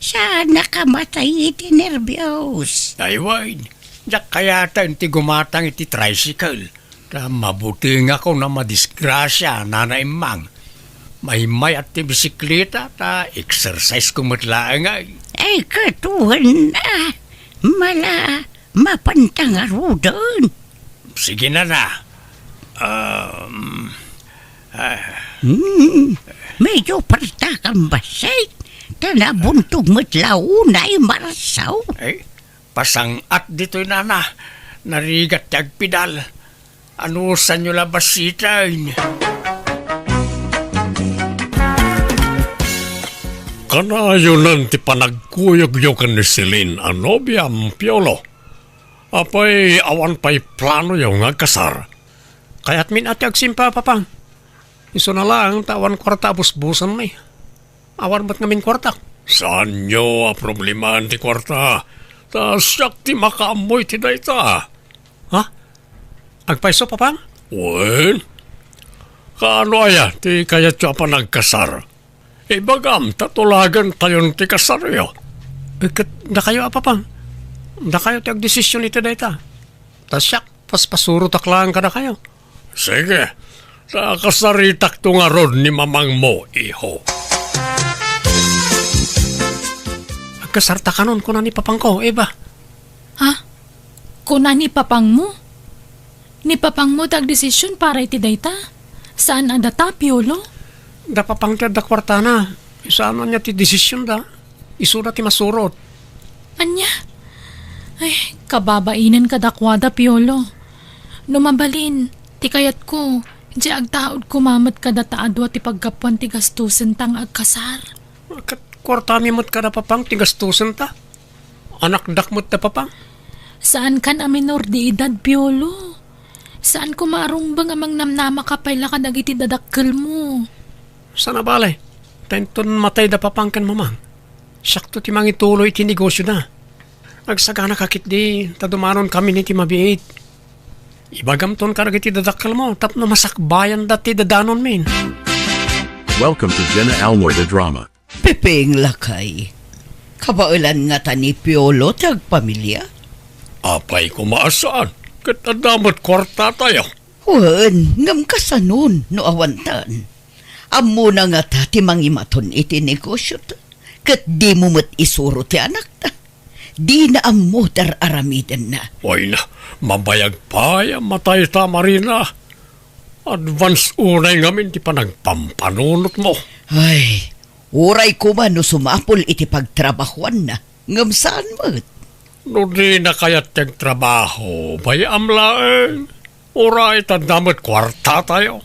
Saan a kamatay iti nerbios. Ay, wen, diak kayaten ti gumatang iti tricycle. Ta mabutengakon a madisgrasia, Nana Emmang. Maymayat ti bisikleta, ta exercise ko met laeng ay. Ay, ket wen a, mala, mapanta ngaruden. Sige, Nana. Um, ah. Hmm, medyo partakan bassit. Ta nabuntog met la unay marsaw. Ay, pasang-at ditoy, Nana. Narigat ti agpidal. Anusanyo la bassiten. Kanayonan ti panagkuyogyo ken ni Celine a nobiam, Piolo. Apay, awan pay planoyo nga agkasar? Kayatmin a ti agsimpa, Papang. Isuna laeng ta awan kuarta a busbusenmi. Awan met ngamin kuartak. Saanyo a problemaan ti kuarta, ta siak ti makaammo iti dayta. Ha? Agpayso, Papang? Wen? Kaano aya ti kayatyo a panagkasar? Ibagam ta tulagentayon ti kasaryo. Eh, ket dakayo a, Papang? Dakayo ti agdesision iti dayta. Ta siak, paspasurotak laeng kadakayo. Sige, ta kasaritakto ngarud ni mamangmo, iho. Agkasarta kanon, kuna ni papangko, Eva. Ha? Kuna ni papangmo? Ni papangmo ti agdesision para iti dayta? Saan a data, Piolo? Da papang ti adda kuartana. Saan ania ti desisionda? Isuda ti masurot. Ania? Ay, kababainen kadakuada, Piolo. No mabalin, ti kayatko, di agtaud koma met kadata a dua ti paggapuan ti gastusenta nga agkasar. Ket kuartami met kada papang ti gastusenta. Anakdak met da papang. Saankan a minor de edad, Piolo. Saan koma a rumbeng a mangnamnamaka pay la kadagiti dadakkelmo. Saan a bale, ta inton matay da papang ken mamang, siakto ti mangituloy iti negosyoda. Agsaganaka ketdi, ta dumanonkamin iti mabiit. Ibagamton kadagiti dadakkelmo tapno masakbayanda ti dadanonmin. Welcome to Jenna Almoy the Drama. Pepeng, lakay. Kabaelan ngata ni Piolo ti agpamilia? Apay koma a saan, ket adda met kuartatayo. Wen, ngem kasanon no awantan? Ammona ngata ti mangimaton iti negosiota, ket dimo met isuro ti anakta. Dina ammo ti ar-aramidenna. Ay na, mabayag pay a matayta, Marina. Advance unay ngamin ti panagpampanunotmo. Ay, uray koma no sumapul iti pagtrabahoanna, ngem saan met. No dina kayat ti agtrabaho, bay-am laeng. Uray ta adda met kuartatayo.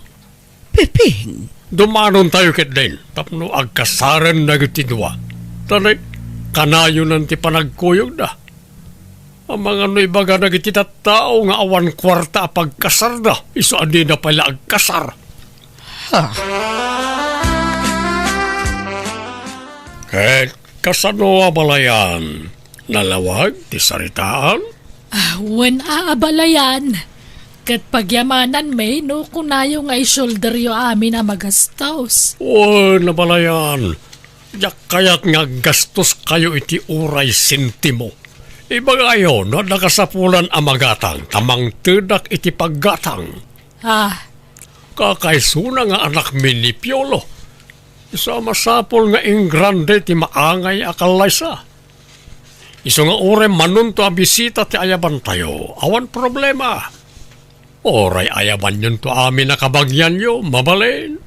Pepeng. Dumanontayo ketdin tapno agkasaren dagiti dua. Ta kanayonan ti panagkuyogda. Amangan no ibaga dagiti tattao nga awan kuarta a pagkasarda, isu a dida pay la agkasar. Ha? Ket kasano a balayan? Nalawag ti saritaan? Ah, wen a, abalayan. Ket pagyamananmi no kunayo nga i-shoulderyo amin a magastos. Wen, abalayan. Diak kayat nga aggastoskayo iti uray sentimo. Ibagayo no adda kasapulan a magatang ta mangtedak iti paggatang. Ah. Kakaisuna nga anakmi ni Piolo. Isu a masapul nga ingrande ti maangay a kallaysa. Isu nga uray manunto a bisita ti ayabantayo, awan problema. Uray ayabanyonto amin a kabagianyo, mabalin.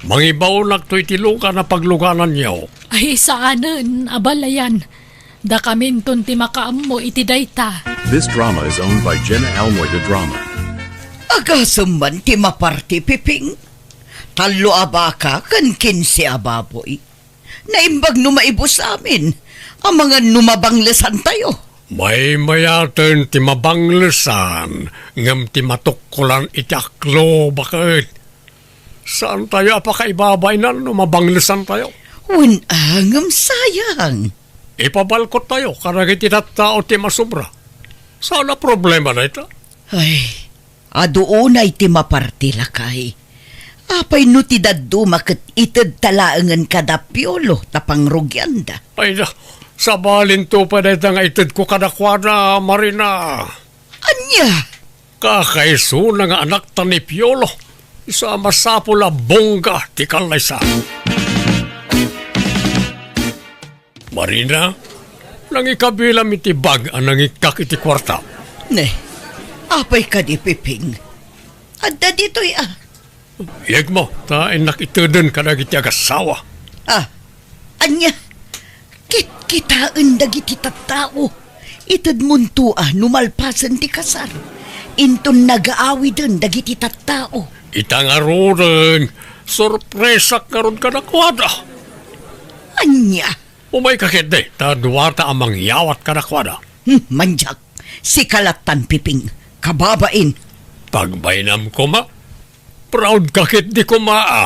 Mangibaonakto iti lugan a paglugananyo. Ay, saanen, abalayan. Dakaminton ti makaammo iti dayta. This drama is owned by Jenna Almoy the Drama. Agasem man ti maparti, Piping. Tallo a baka ken kinse a baboy. Naimbag no maibus amin, amangan no mabanglesantayo. Maymayaten ti mabanglesan, ngem ti matukkolan iti aklo, baket. Saantayo a pakaibabainan no mabanglesantayo. Wen a, ngem sayang. Ipabalkottayo kadagiti tattao ti masobra. Saan a problema dayta. Ay, adu unay ti maparti, lakay. Apay no ti dadduma ket itedta laengen kada Piolo ta pangrugianda? Ay da, sabalinto pay dayta nga itedko kadakuada, Marina. Ania? Kakaisuna nga anakta ni Piolo. Isu a masapul a bongga ti kallaysa. Marina, nangikabilam iti bag a nangikkak iti kuarta. Ne, apay kadi, Piping? Adda ditoy a. Yegmo, ta innak iteden kadagiti agassawa. Ah, ania? Kitkitaen dagiti tattao. Itedmonto a no malpasen ti kasar. Inton nagaawiden dagiti tattao. Ita ngaruden, sorpresak ngarud kadakuada. Ania? Umayka ketdi, ta duata a mangyawat kadakuada. Hmm, mandiak. Sika lattan, Piping. Kababain. Pagbainam koma. Proud ka ketdi koma, a.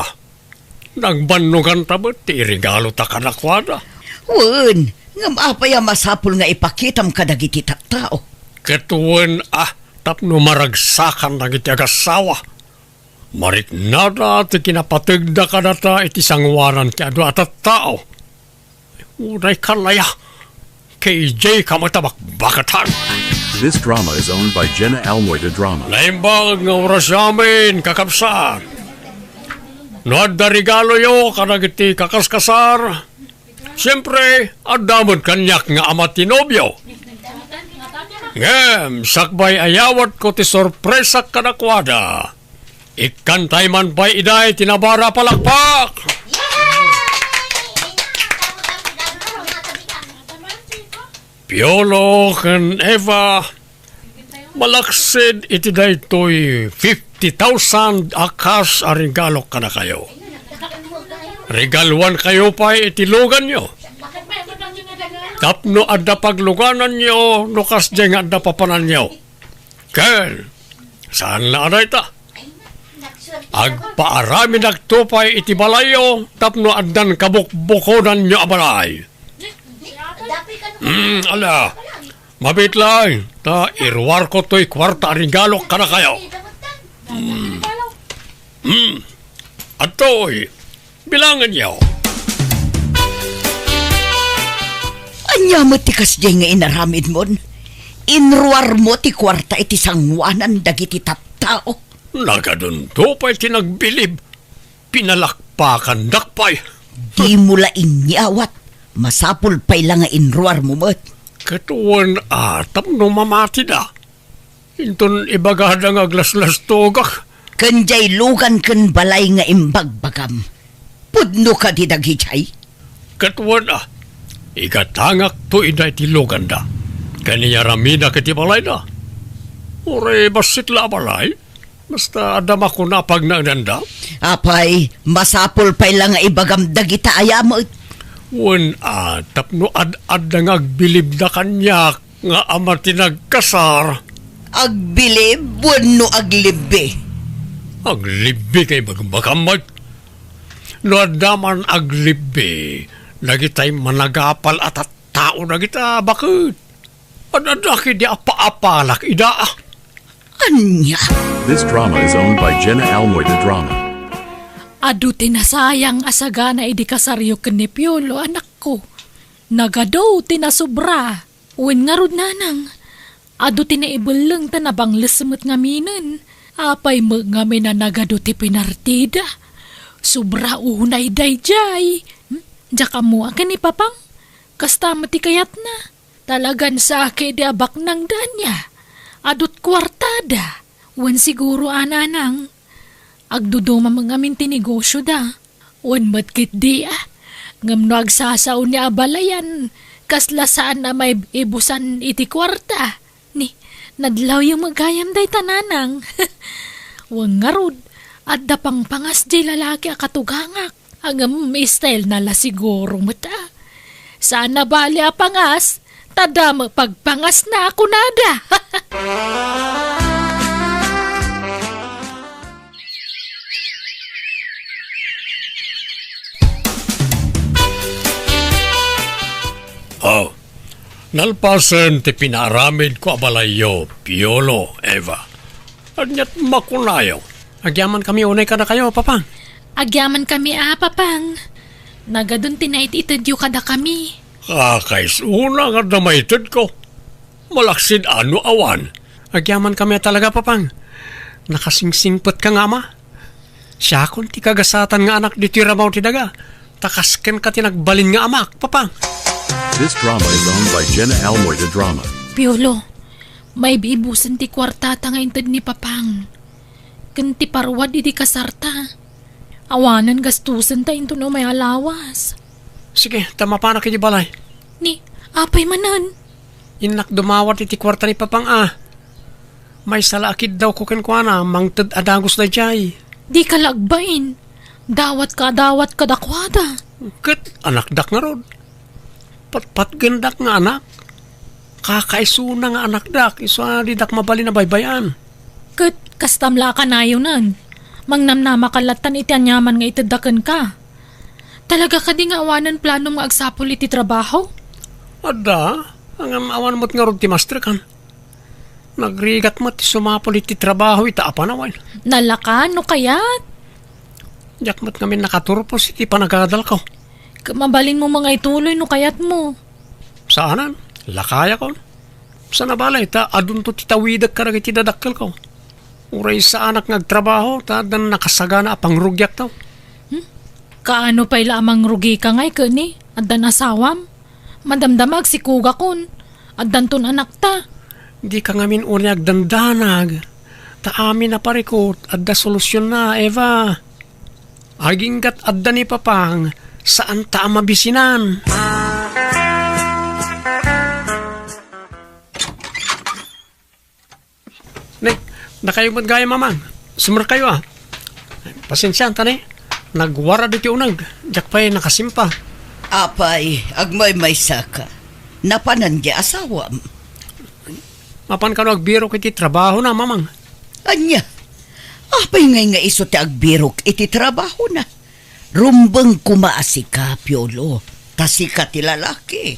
Nagbannoganta met ti iregalota kadakuada. Wen, ngem apay a masapul nga ipakitam kadagiti tattao? Ket wen, a, tapno maragsakan dagiti agassawa. Mariknada ti kinapategda kadata iti sangoanan ti adu a tattao. Uray kalaya, K J ka met a bakbakatan. This drama is owned by Jenna Almoy de Drama. Naimbag nga oras amin, kakabsat. No adda regaloyo kadagiti kakaskasar, siempre, adda met kaniak nga ama ti nobio. Ngem, sakbay a yawatko ti sorpresak kadakuada. Ikkantay man pay iday ti nabara a palakpak! Piolo ken Eva, malaksid iti daytoy fifty thousand a cash a regalo kadakayo. Regaluankayo pay iti luganyo. Tapno adda paglugananyo no kasdiay nga adda papananyo. Ken, saan la a dayta. Agpaaramidakto pay iti balayyo tapno addan kabukbukodanyo a balay. Hmm, ala, mabiit laeng, ta iruarko toy kuarta a regalo kadakayo. Hmm. Hmm. Adtoy, bilangenyo. Ania met ti kasdiay nga inaramidmon? Inruarmo ti kuarta iti sangoanan dagiti tattao. Nagadunto pay ti nagbilib. Pinalakpakandak pay. Dimo la inyawat. Masapul pay la nga inruarmo met. Ket wen a, tapno mamatida. Inton ibagada nga aglaslastogak. Ken diay lugan ken balay nga imbagbagam, pudno kadi dagidiay? Ket wen a, igatangakto ida iti luganda, ken iyaramidak iti balayda. Uray bassit la a balay, basta adda makuna a pagnaedanda. Apay, masapul pay la nga ibagam dagita aya met. Wen a, tapno ad-adda nga agbilibda kaniak, nga ama ti nagkasar. Agbilib wenno aglibbi? Aglibbi kay bagbagam met. No adda man aglibbi, dagitay managapal a tattao dagita baket. Ad-adda kidi a paapalak ida. Ania? This drama is owned by Jenna Almoy de Drama. Adu ti nasayang a sagana idi kasaryo ken ni Piolo, anakko. Nagadu ti nasobra. Wen ngarud, nanang, adu ti naibelleng ta nabangles met ngaminen. Apay met ngamin a nagadu ti pinartida? Sobra unay daydiay. Hmm? Diak ammo a ken ni Papang, kasta met ti kayatna. Talagan saki di a baknangda ania. Adut kuartada. Wen siguro a, nanang. Agduduma met ngamin ti negosioda. Wen met ketdi a. Ngem no agsasao ni a balayan, kasla saan a maib-ibusan iti kuarta. Ni, nadlawyo met gayam dayta, nanang. Wen ngarud, adda pangpangas diay lalaki a katugangak. Ngem style na la siguro met a. Saan a bali a pangas, ta damo pagpangasna a kunada. Oh, Nalpasen ti pinaaramidko a balayyo, Piolo, Eva. Ania't makunayo? Agyamankami unay kadakayo, Papang. Agyamankami a, Papang. Nagadun ti naititedyo kadakami. Kakaisuna nga adda maitedko. Malaksid a no awan. Agyamankami a talaga, Papang. Nakasingsingpetka nga ama. Siakon ti kagasatan nga anak ditoy rabaw ti daga. Ta kas kenka ti nagbalin nga amak, Papang. This drama is owned by Jenna Almoy, the drama. Piolo, maibibusen ti kuartata nga inted ni Papang. Ken ti parwad idi kasarta. Awanen gastusen ta inton umay a lawas. Sige, ta mapanak iti balay. Ni, apay manen? Innak dumawat iti kuarta ni Papang a. Maysa la a kiddawko kenkuana, mangted a dagus daydiay. Dika la agbain. Dawatka a dawat kadakuada. Ket anakdak ngarud. Patpatgendak nga anak. Kakaisuna nga anakdak, isu a didak mabalin a baybay-an. Ket kastam la a kanayonen. Mangnamnamaka lattan iti aniaman nga itedda kenka. Talaga kadi nga awanen planom nga agsapul iti trabaho? Adda, ngem awan met ngarud ti masterkan. Nagrigat met ti sumapul iti trabaho ita a panawen. Nalaka no kayat? Diak met ngamin nakaturpos iti panagadalko. Ket mabalinmo nga ituloy no kayatmo. Saanen, lakayakon. Sana balay ta adunto ti tawidek kadagiti dadakkelko. Uray saanak nga agtrabaho ta addan nakasagana a pangrugiakto. Hmm? Kaano pay la a mangrugika ngay ket ni addan asawam? Madamdama agsikugakon. Addanton anakta. Dika ngamin unay agdandanag. Ta amin a parikut, adda solusionna, Eva. Aginggat adda ni Papang, saanta a mabisinan. Ne, dakayo met gayam, Mamang. Sumrekayo a. Pasensianta ne. Nagwarad iti uneg. Diak pay nakasimpa. Apay, agmaymaysaka. Napanan di asawam? Mapan kano agbirok iti trabahona, Mamang. Ania? Apay ngay nga isu ti agbirok iti trabahona? Rumbeng koma a sika, Piolo, ta sika ti lalaki.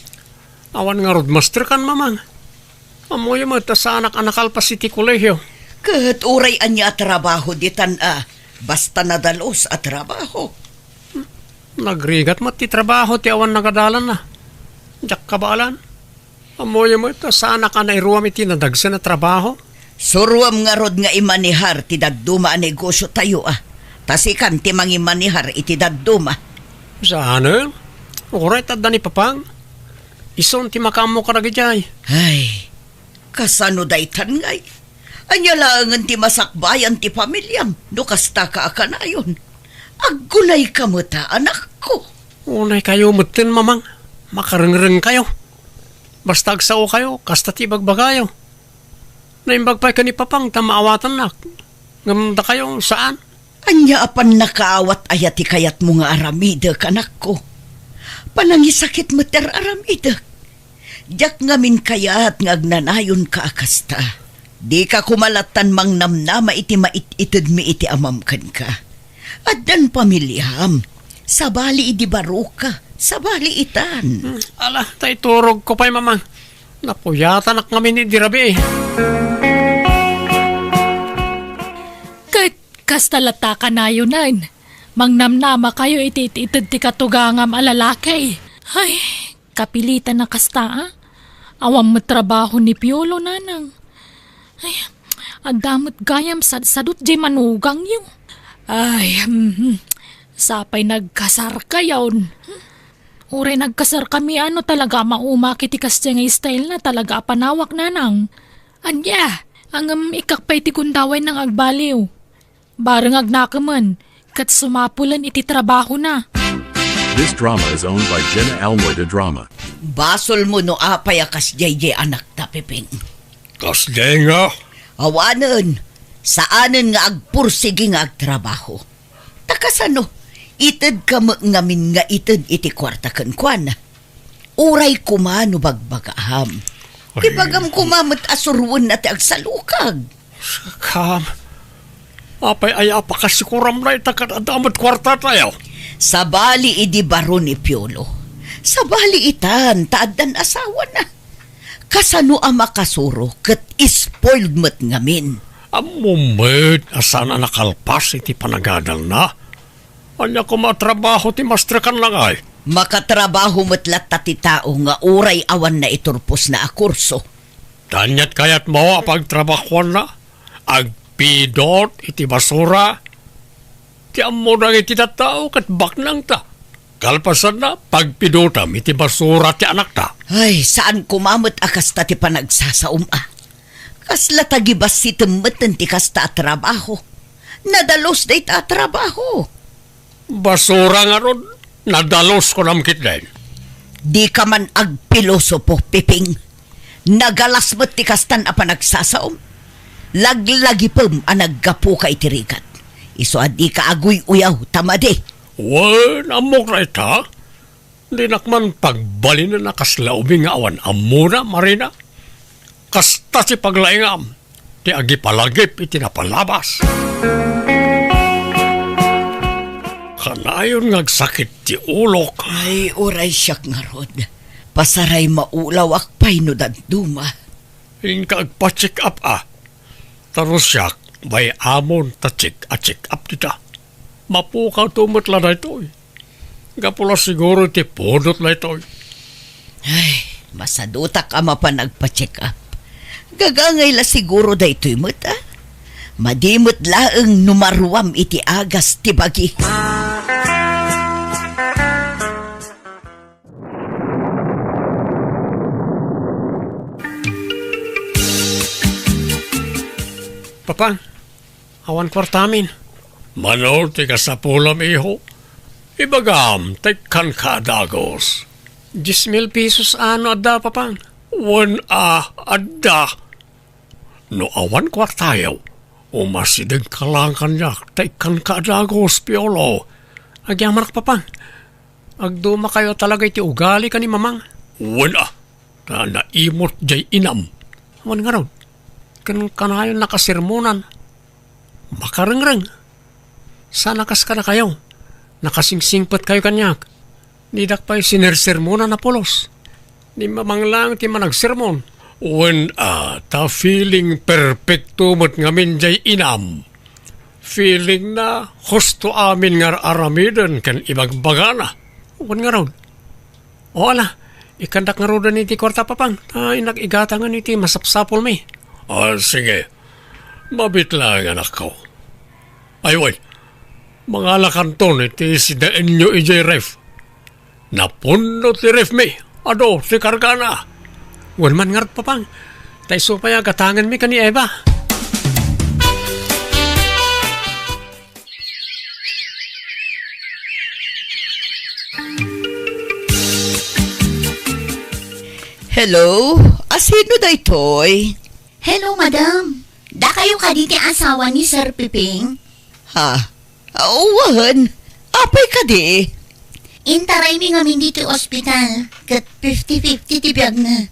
Awan ngarud masterkan, Mamang. Ammoyo met ta saanak a nakalpas iti kolehio. Ket uray ania a trabaho ditan a, basta nadalus a trabaho. Nagrigat met ti trabaho ti awan nagadalanna. Diak kabaelan. Ammoyo met a saanak a nairuam iti nadagsen a trabaho. Suroam ngarud nga imanehar ti dadduma a negosiotayo a. Ta sikan ti mangimanehar iti dadduma. Saanen? Uray ta adda ni Papang. Isun ti makaammo kadagiti ay. Ay, kasano daytan ngay? Ania laengen ti masakbayan ti familiam no kastaka a kanayon? Aggunayka met a, anakko. Unaykayo metten, Mamang. Makarengrengkayo. Basta agsaokayo, kasta ti ibagbagayo. Naimbag pay ken ni Papang ta maawatannak. Ngem dakayo, saan? Ania a pannakaawat aya ti kayatmo nga aramidek, anakko? Panangisakit met ti ar-aramidek. Diak ngamin kayat nga agnanayonka a kasta. Dika koma lattan mangnamnama iti mait-itedmi iti amam kenka. Addan pamiliam. Sabali idi baroka. Sabali itan. Hmm, ala, ta iturogko pay, Mamang. Napuyatanak ngamin idi rabii. Ket kasta latta kanayonen. Mangnamnamakayo iti it-ited ti katugangam a lalaki. Ay, kapilitan a kasta, a? Awan met trabaho ni Piolo, nanang. Ay, adda met gayam sadsadot jay manugangyo. Ay, mhm. Sapay nagkasarkayon. Uray nagkasarkami, ano, talaga a maumak iti kasdiay nga style na, talaga a panawak, nanang. Ania, ngem ikkak pay ti gundaway nang agbaliw. Bareng agnakemen, ket sumapulen iti trabahona. This drama is owned by Jenna Almoy de Drama. Basolmo no apay a kasdiay jay anakta, Pepeng. Kasdiay nga? Awanen, saanen nga agpursigi nga agtrabaho. Ta kasano, itedka met ngamin nga ited iti kuarta kenkuana. Uray koma no bagbagaam. Ay. Ibagam koma met a suroenna ti agsalukag. Sakam, apay aya a pakasikoram dayta ket adda met kuartatayo? Sabali idi baro ni Piolo. Sabali itan ta addan asawana. Kasano a makasuro ket spoiled met ngamin? Ammom met a saan a nakalpas iti panagadalna. Ania koma a trabaho ti masterkanna ngay? Makatrabaho met latta ti tao nga uray awan naiturposna a kurso. Ania ti kayatmo a pagtrabahoanna? Agpidot iti basura? Ti ammo dagiti tattao ket baknangta. Kalpasanna, pagpidotam iti basura ti anakta. Ay, saan koma met a kasta ti panagsasaom a. Kasla tagibassitem met ti kasta a trabaho. Nadalus dayta a trabaho. Basura ngarud, nadalus kunam ketdin. Dika man agpilosopo, Piping. Nagalas met ti kastan a panagsasaom. Laglagipem a naggapuka iti rigat. Isu a dika aguy-uyaw ta madi. Wen, ammok dayta. Dinak man pagbalinen a kasla ubing nga awan ammona, Marina. Kasta ti paglaingam ti agipalagip iti napalabas. Kanayon nga agsakit ti ulok. Ay, uray siak ngarud. Pasaray maulawak pay no dadduma. Inka agpa-check up a. Ta no siak, bay-amon ta check a check up dita. Mapukawto met la daytoy. Gapu la siguro iti pudot daytoy. Ay, masadutak a mapan agpa-check up. Gagangay la siguro daytoy met, a? Madi met laeng no maruam iti agas ti bagi. Papa, awan kuartamin. Mano ti kasapulam, iho? Ibagam, ta ikkanka a dagus. Dies mil pesos a no adda, Papa? Wen a, adda. No awan kuartayo, umasidegka laeng kaniak, ta ikkanka a dagus, Piolo. Agyamanak, Papa. Agdumakayo talaga iti ugali ken ni Mamang. Wen a, ta naimot jay inam. Wen ngarud, ken kanayon nakasermonan. Makarengreng. Saan a kas kadakayo, nakasingsingpetkayo kaniak. Didak pay sinersermonan a pulos. Ni Mamang laeng ti managsermon. Wen a, ta feeling perfecto met ngamin jay inam. Feelingna, husto amin nga ar-aramiden ken ibagbagana. Wen ngarud. O ala, ikkandak ngaruden iti kuarta, Papa, ta innak igatangen iti masapsapulmi. Ah, sige. Mabit laeng, anakko. Ay, wen, mangalakanton iti sidaenyo idiay ref. Napunno ti refmi. Adu ti kargana. Wen man ngarud, Papa, ta isu pay a gatangenmi ken ni Eva. Hello? Asino daytoy? Hello, madam. Dakayo kadi ti asawa ni Sir Piping? Ha? Awan. Apay kadi? Intaraymi ngamin ditoy ospital, ket fifty fifty ti biagna.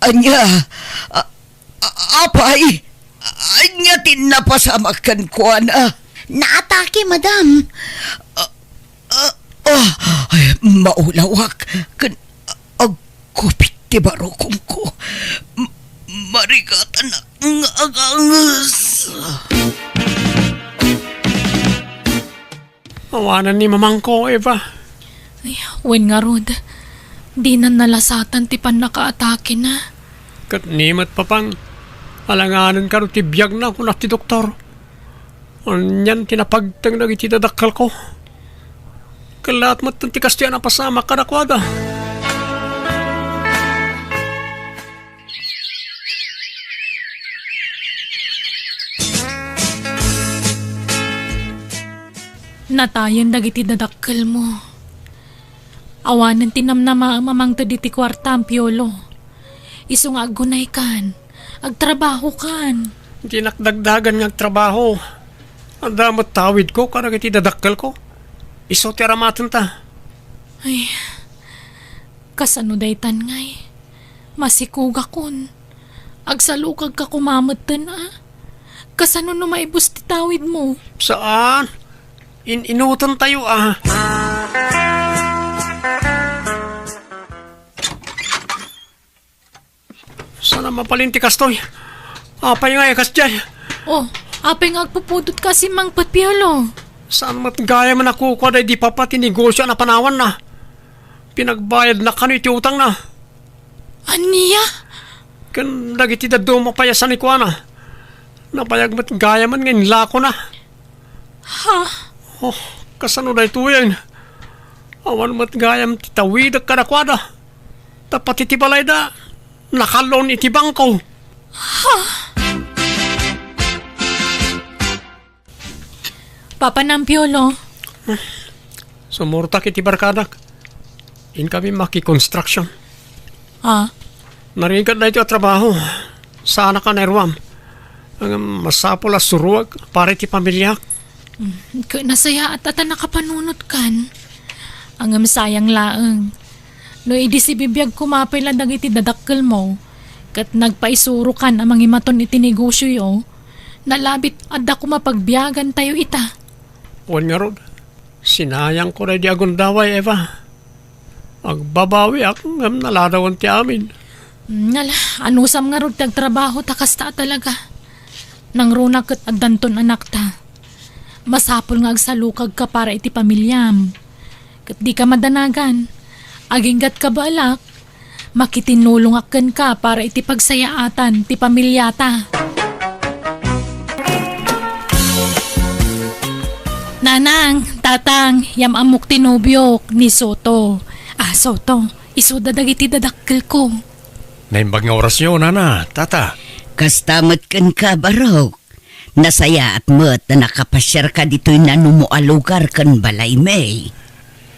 Ania? A-, a-, apay? Ania ti napasamak kenkuana? Naatake, madam. A-, a-, a-, ay, maulawak. Ken agkupit ti barukongko. M-, marigatan nga aganges. Awanan ni mamangko, Eva. Ay, wen ngarud, dinan nalasatan ti pannakaatakena. Ket ni met, Papang, alanganen kano ti biagna, kuna ti doktor. Anian ti napagteng dagiti dadakkelko? Kellaat met ti kastoy a napasamak kadakuada. Natayen dagiti dadakkelmo. Awanen ti namnamaem a mangted iti kuartam, Piolo. Isu nga aggunaykan, agtrabahokan. Dinak dagdagan nga agtrabaho. Adda met tawidko kadagiti dadakkelko. Isu ti aramatenta. Ay, kasano daytan ngay? Masikogakon. Agsalukagka koma metten a. Kasano no maibus ti tawidmo? Saan? In-inutentayo a. Ania mabalin ti kastoy? Apay nga ikas jay? Oh, apay nga agpupudotka a simmangpet, Piolo? Saan met gayam a kukua daydi papa ti negosio a napanawanna? Pinagbayadna kano iti utangna? Ania? Ken dagiti dadduma pay a sanikuana. Nabayag met gayamen nga inlakona. Ha? Oh, kasano daytoyen? Awan met gayam ti tawidek kadakuada. Ta pati ti balayda, nakal-on iti bangko. Ha? Papa Nampiolo. Sumurtak iti barkadak. Inkami makikonstruction. Ah? Narigat daytoy a trabaho. Saanak a nairuam. Ngem masapul a suruek para iti pamiliak. Mm, ket nasayaat a ta nakapanunotkan. Ngem sayang laeng. No idi sibibiag koma pay la dagiti dadakkelmo, ket nagpaisurokan a mangimaton iti negosioyo, nalabit adda koma pagbiagantayo ita. Wen ngarud, sinayangko daydi agundaway, Eva. Agbabawiak ngem naladawen ti amin. Nala, anusam ngarud ti agtrabaho ta kasta a talaga. Nangruna ket addanton anakta. Masapul nga agsalukagka para iti pamiliam. Ket dika madanagan. Aginggatka baelak, makitinulongak kenka para iti pagsayaatan ti pamiliata. Nanang, tatang, yam-ammok ti nobiok, ni Soto. Ah, Soto, isuda dagiti dadakkelko. Naimbag nga orasyo, nana, tata. Kasta met kenka, Barok. Nasayaat met a nakapasiarka ditoy nanumo a lugar ken balaymi.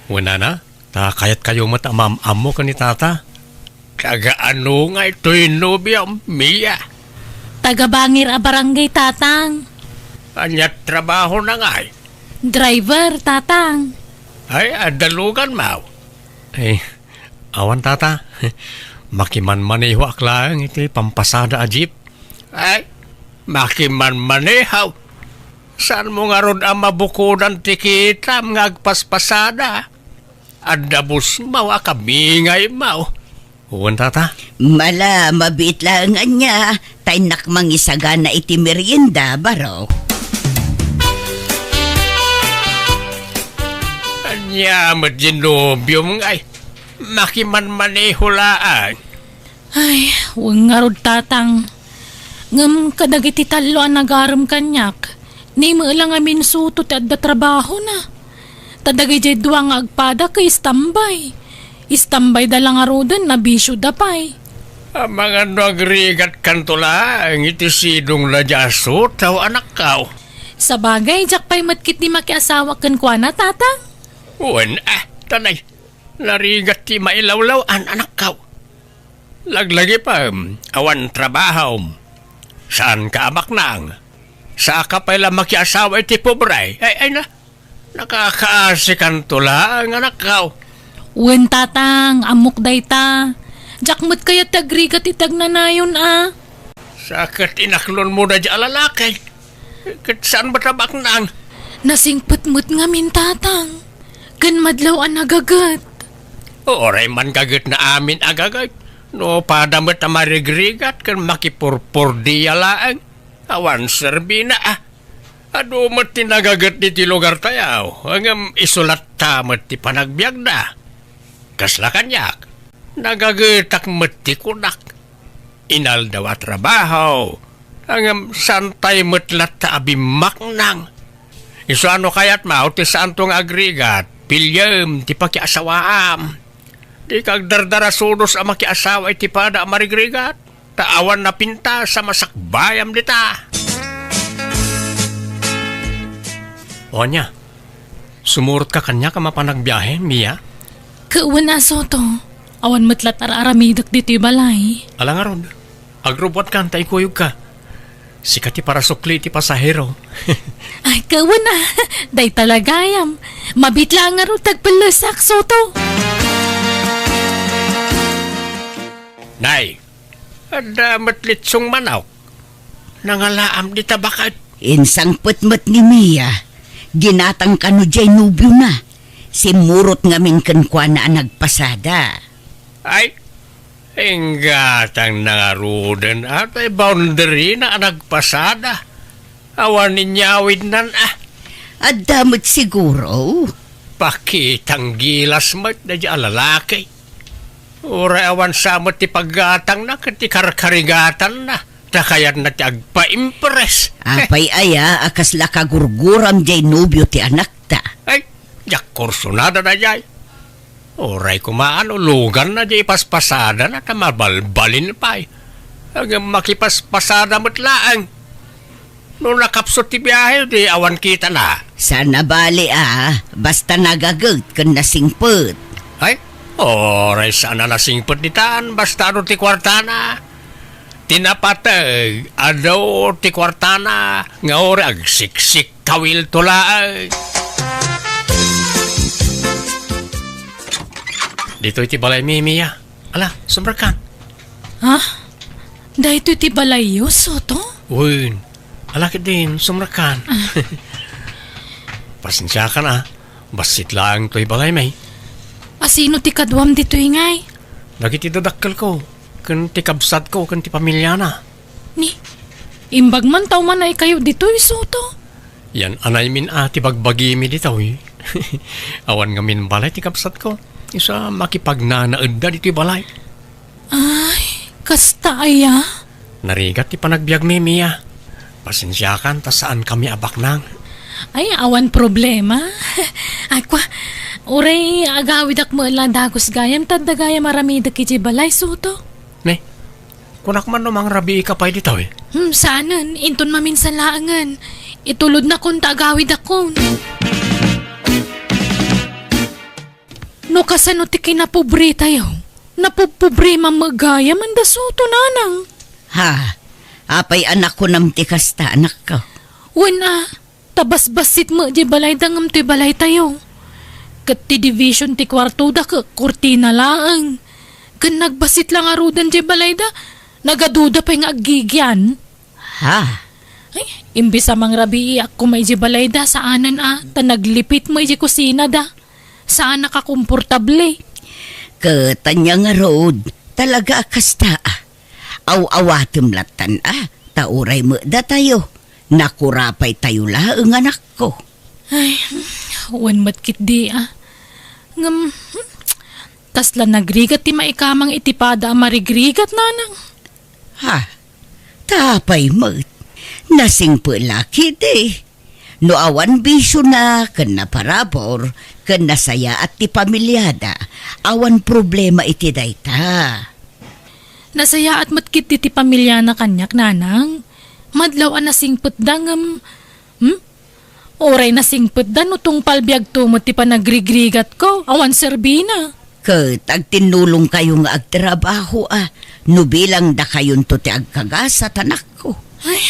Wen, nana, ta kayatkayo met a maam-ammo ken ni tata. Taga-ano ngay toy nobiom, Mia? Taga-Bangir a barangay, tatang. Ania trabahona ngay? Driver, tatang. Ay, adda luganmo? Ay, awan, tata. Makimanmanehoak laeng iti pampasada a jeep. Ay, makimanmaneho. Saanmo ngarud a mabukodan ti kitam nga agpaspasada? Adda busmaw a kamingaymo. Wen, tata. Mala, mabiit laeng ania, ta innak mangisagana iti merienda, Barok. Ania met diay nobiom ngay? Makimanmaneho laeng. Ay, wen ngarud, tatang. Ngem kadagiti tallo a nagarem kaniak, ni met la ngamin Soto ti adda trabahona. Ta dagidiay dua nga agpada ket istambay. Istambayda la ngaruden, nabisioda pay. Amangan no agrigatkanto laeng iti sidongna diay a Soto, anakko. Sabagay, diak pay met ketdi makiasawa kenkuana, tatang. Wen, ah, tanay. Narigat ti mailawlaw-an, anakko. Laglagipem, awan trabahom. Saanka a maknang. Saanka pay la makiasawa iti pobre. Ay, ay na. Nakakaasikanto laeng, anakko. Wen, tatang, ammok dayta. Diak met kayat ti agrigat iti agnanayon a. Sa ket inaklonmo daydiay a lalaki. Ket saan met a maknang? Nasingpet met ngamin, tatang. Ken madlaw a nagaget. Uray man gagetna amin a gaget. No pada met a marigrigat ken makipurpordia laeng. Awan serbina a. Adu met ti nagaget ditoy lugartayo, ngem isu latta met ti panagbiagda. Kasla kaniak, nagagetak met ti kunak. Inaldaw a trabaho, ngem saantay met latta a bimmaknang. Isu a no kayatmo ti saanto nga agrigat, piliem ti pakiasawaam. Dika agdardarasudos a makiasawa iti pada a marigrigat, ta awan napintas a masakbayam dita. O ania, sumurotka kaniak a mapan agbiahe, Mia? Ket wen a, Soto, awan met latta ar-aramidek ditoy balay. Ala ngarud, agrubbuatkan ta ikuyogka. Sika ti parasukli iti pasahero. Ay, ket wen a, dayta la gayam. Mabiit la ngarud ti agpellesak, Soto. Nay, adda met litsong manok. Nangalaam dita baket. Insangpet met ni Mia. Ginatang kano diay nobiona. Simmurot ngamin kenkuana a nagpasada. Ay, Inggatang nangaruden, atoy boundary na a nagpasada. Awan inyawidnan, ah. Adda met siguro. Pakitang gilas met daydi a lalaki. Uray awan sa met ti paggatangna ket ti karkarigatanna. Ta kayatna ti agpaimpress. Apay aya a kasla kagurguram jay nobio ti anakta? Ay, diak kursunada dayay. Uray koma no luganna jay ipaspasadana ta mabalbalin pay. Ngem makipaspasada met laeng. No nakapsut ti biahe, di awan kitana. Saan a bali a, basta nagaget ken nasingpet. Ay, uray saan a nasingpet ditan, basta adu ti kuartana. Ti napateg, adu ti kuartana, nga uray agsiksik kawilto laeng. Ditoy ti balay, Mimi, a. Ala, sumrekkan. Ha? Daytoy ti balayyo, Soto? Wen. Ala ketdin, sumrekkan. Pasensiakan, a. Bassit laeng toy balaymi. A, sino ti kaduam ditoy ngay? Dagiti dadakkelko, ken ti kabsatko, ken ti pamiliana. Ni, imbag man ta umanaykayo ditoy, Soto? Yan anaymin a ti bagbagimi ditoy. Awan ngamin balay ti kabsatko. Isu a makipagnanaedda ditoy balay. Ay, kasta aya? Narigat ti panagbiagmi, Mia. Pasensiakan ta saankami a baknang. Ay, awan problema. Ay, kwa, uray agawidak met la dagus gayam, ta adda gayam aramidek idiay balay, Soto. Ne, kunak man no mangrabiika pay ditoy. Hmm, saanen, inton maminsan laengen. Itulodnakon ta agawidakon. No kasano ti kinapobretayo? Napubpobrema met gayam, Soto, nanang. Ha? Apay a nakunam ti kasta, anakko? Wen a, ta basbassit met diay balayda ngem toy balaytayo. Ket ti division ti kuartoda ket kurtina laeng. Ken nagbassit la ngaruden diay balayda, nagaduda pay nga aggigian. Ha? Ay, imbes a mangrabiiak koma idiay balayda, saanen a, ta naglipit met idiay kusinada. Saan a kakomportable. Ket ania ngarud, talaga a kasta a. Aw-awatem lattan a, ta uray met datayo, nakurapaytayo laeng, anakko. Ay, wen met ketdi a. Ngem, hmm, kasla nagrigat ti maikamang iti pada a marigrigat, nanang. Ha? Ta apay met? Nasingpet la ketdi. No awan bisiona ken naparabur ken nasayaat ti pamiliada, awan problema iti dayta. Nasayaat met ketdi ti pamiliana kaniak, nanang. Madlaw a nasingpetda ngem, hmm? Uray nasingpetda no tungpal biagto met ti panagrigrigatko, awan serbina. Ket agtinnulongkayo nga agtrabaho a, no bilang dakayonto ti agkagasat, anakko. Ay,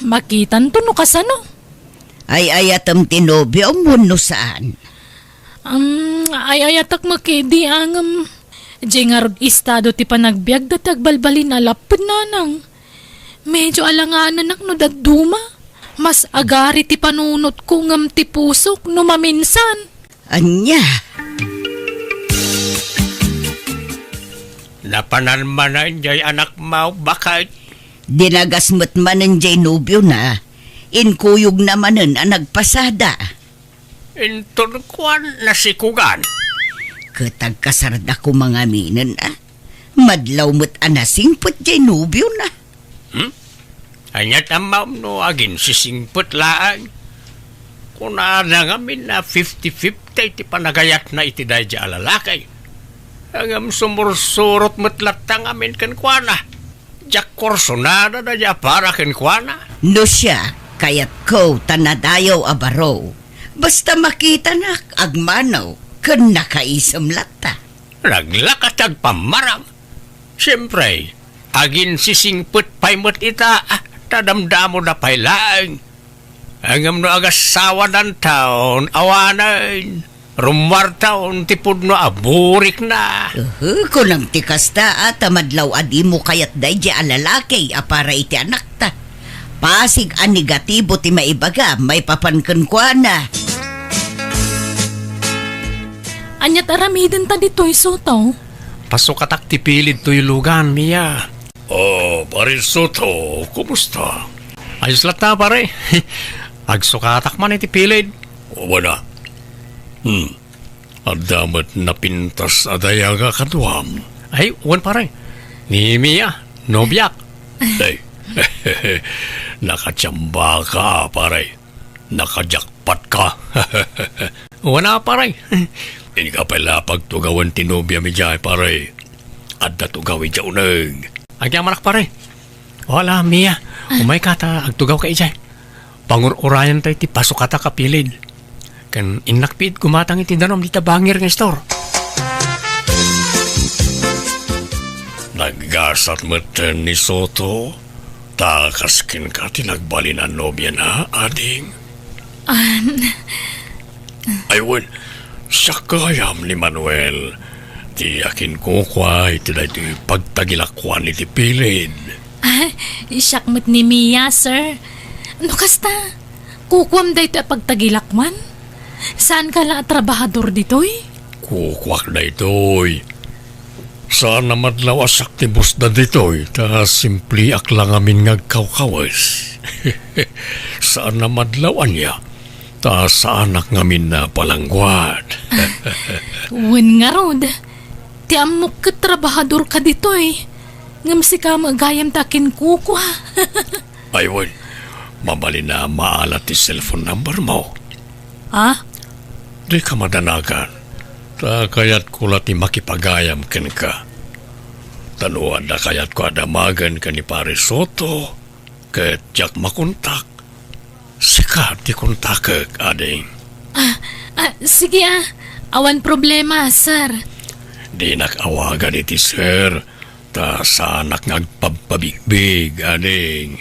makitanto no kasano. Ay-ayatem ti nobiom wenno saan? Um, ay-ayatek met ketdi a ngem, diay ngarud estado ti panagbiagda ti agbalbalin a lapped, nanang. Medio alanganenak no dadduma. Mas agari ti panunotko ngem ti pusok no maminsan. Ania? Napanan manen jay anakmo, baket? Dinagas met manen jay nobiona. Inkuyogna manen a nagpasada. Inton kuan, nasikugan. Ket agkasarda koma ngaminen a. Madlaw met a nasingpet jay nobiona. Hmm? Ania ti ammom no aginsisingpet laeng? Kunada ngamin a fifty fifty ti panagayatna iti daydi a lalaki. Ngem sumursurot met latta ngamin kenkuana. Diak kursunada daydi a para kenkuana. No siak, kayatko ta nadayaw a baro. Basta makitanak, agmano, ken nakaisem latta. Naglaka ti agpammarang. Siempre, aginsisingpet pay met ita, ah, ta damdamoda pay laeng. Ngem no agassawadanton, awanen, rummuarton ti pudno a burikna. Uhu, kunam ti kasta, a, ta madlaw a dimo kayat daydi a lalaki a para iti anakta. Pasig a negatibo ti maibagam maipapan kenkuana. Aniat aramidenta ditoy, Soto? Pasukatak ti pilid toy lugan, Mia. Oh, Pare Soto, kumusta? Ayos latta, pare. Agsukatak man iti pilid. Wen a. Hmm. Adda met napintas a dayag a kaduam. Ay, wen, pare. Ni Mia, nobiak. Ay, nakachamba ka, pare. Nakajakpat ka. Wen a, pare. Inka pay la pagtugawen ti nobiam idiay, pare. Adda tugaw idiay uneg. Agyamanak, pare. Wala, Mia. Umayka ta agtugawka idiay. Pangur-urayan tayo ti pasukatak a pilid. Ken innak pay gumatang iti danum dita bangir nga istor. Naggasat metten ni Soto, ta kas kenka ti nagbalin a nobiana, ading. An- Ay, wen, siak gayam ni Manuel, ti akinkukua iti daytoy pagtagilakuan iti pilid. Ah, siak met ni Mia, sir. No kasta, kukuam daytoy a pagtagilakuan? Saanka la a trabahador ditoy? Kukuak daytoy. Saan a madlaw a siak ti busda ditoy, ta simpliak la ngamin nga agkawkawes. Saan a madlaw ania, ta saanak ngamin a palangguad. Wen ngarud, ti ammok ket trabahadorka ditoy, ngem sika met gayam ti akinkukua. Ay, wen, mabalin a maala ti cellphone number mo. Ah? Dika madanagan, ta kayatko la ti makipagayam kenka. Ta no adda kayatko a damagen ken ni Pare Soto, ket diak makontak, sika ti kontakek, ading. Ah, ah, sige, ah. Awan problema, sir. Dinak awagan iti sir, ta saanak nga agpabpabigbig, ading.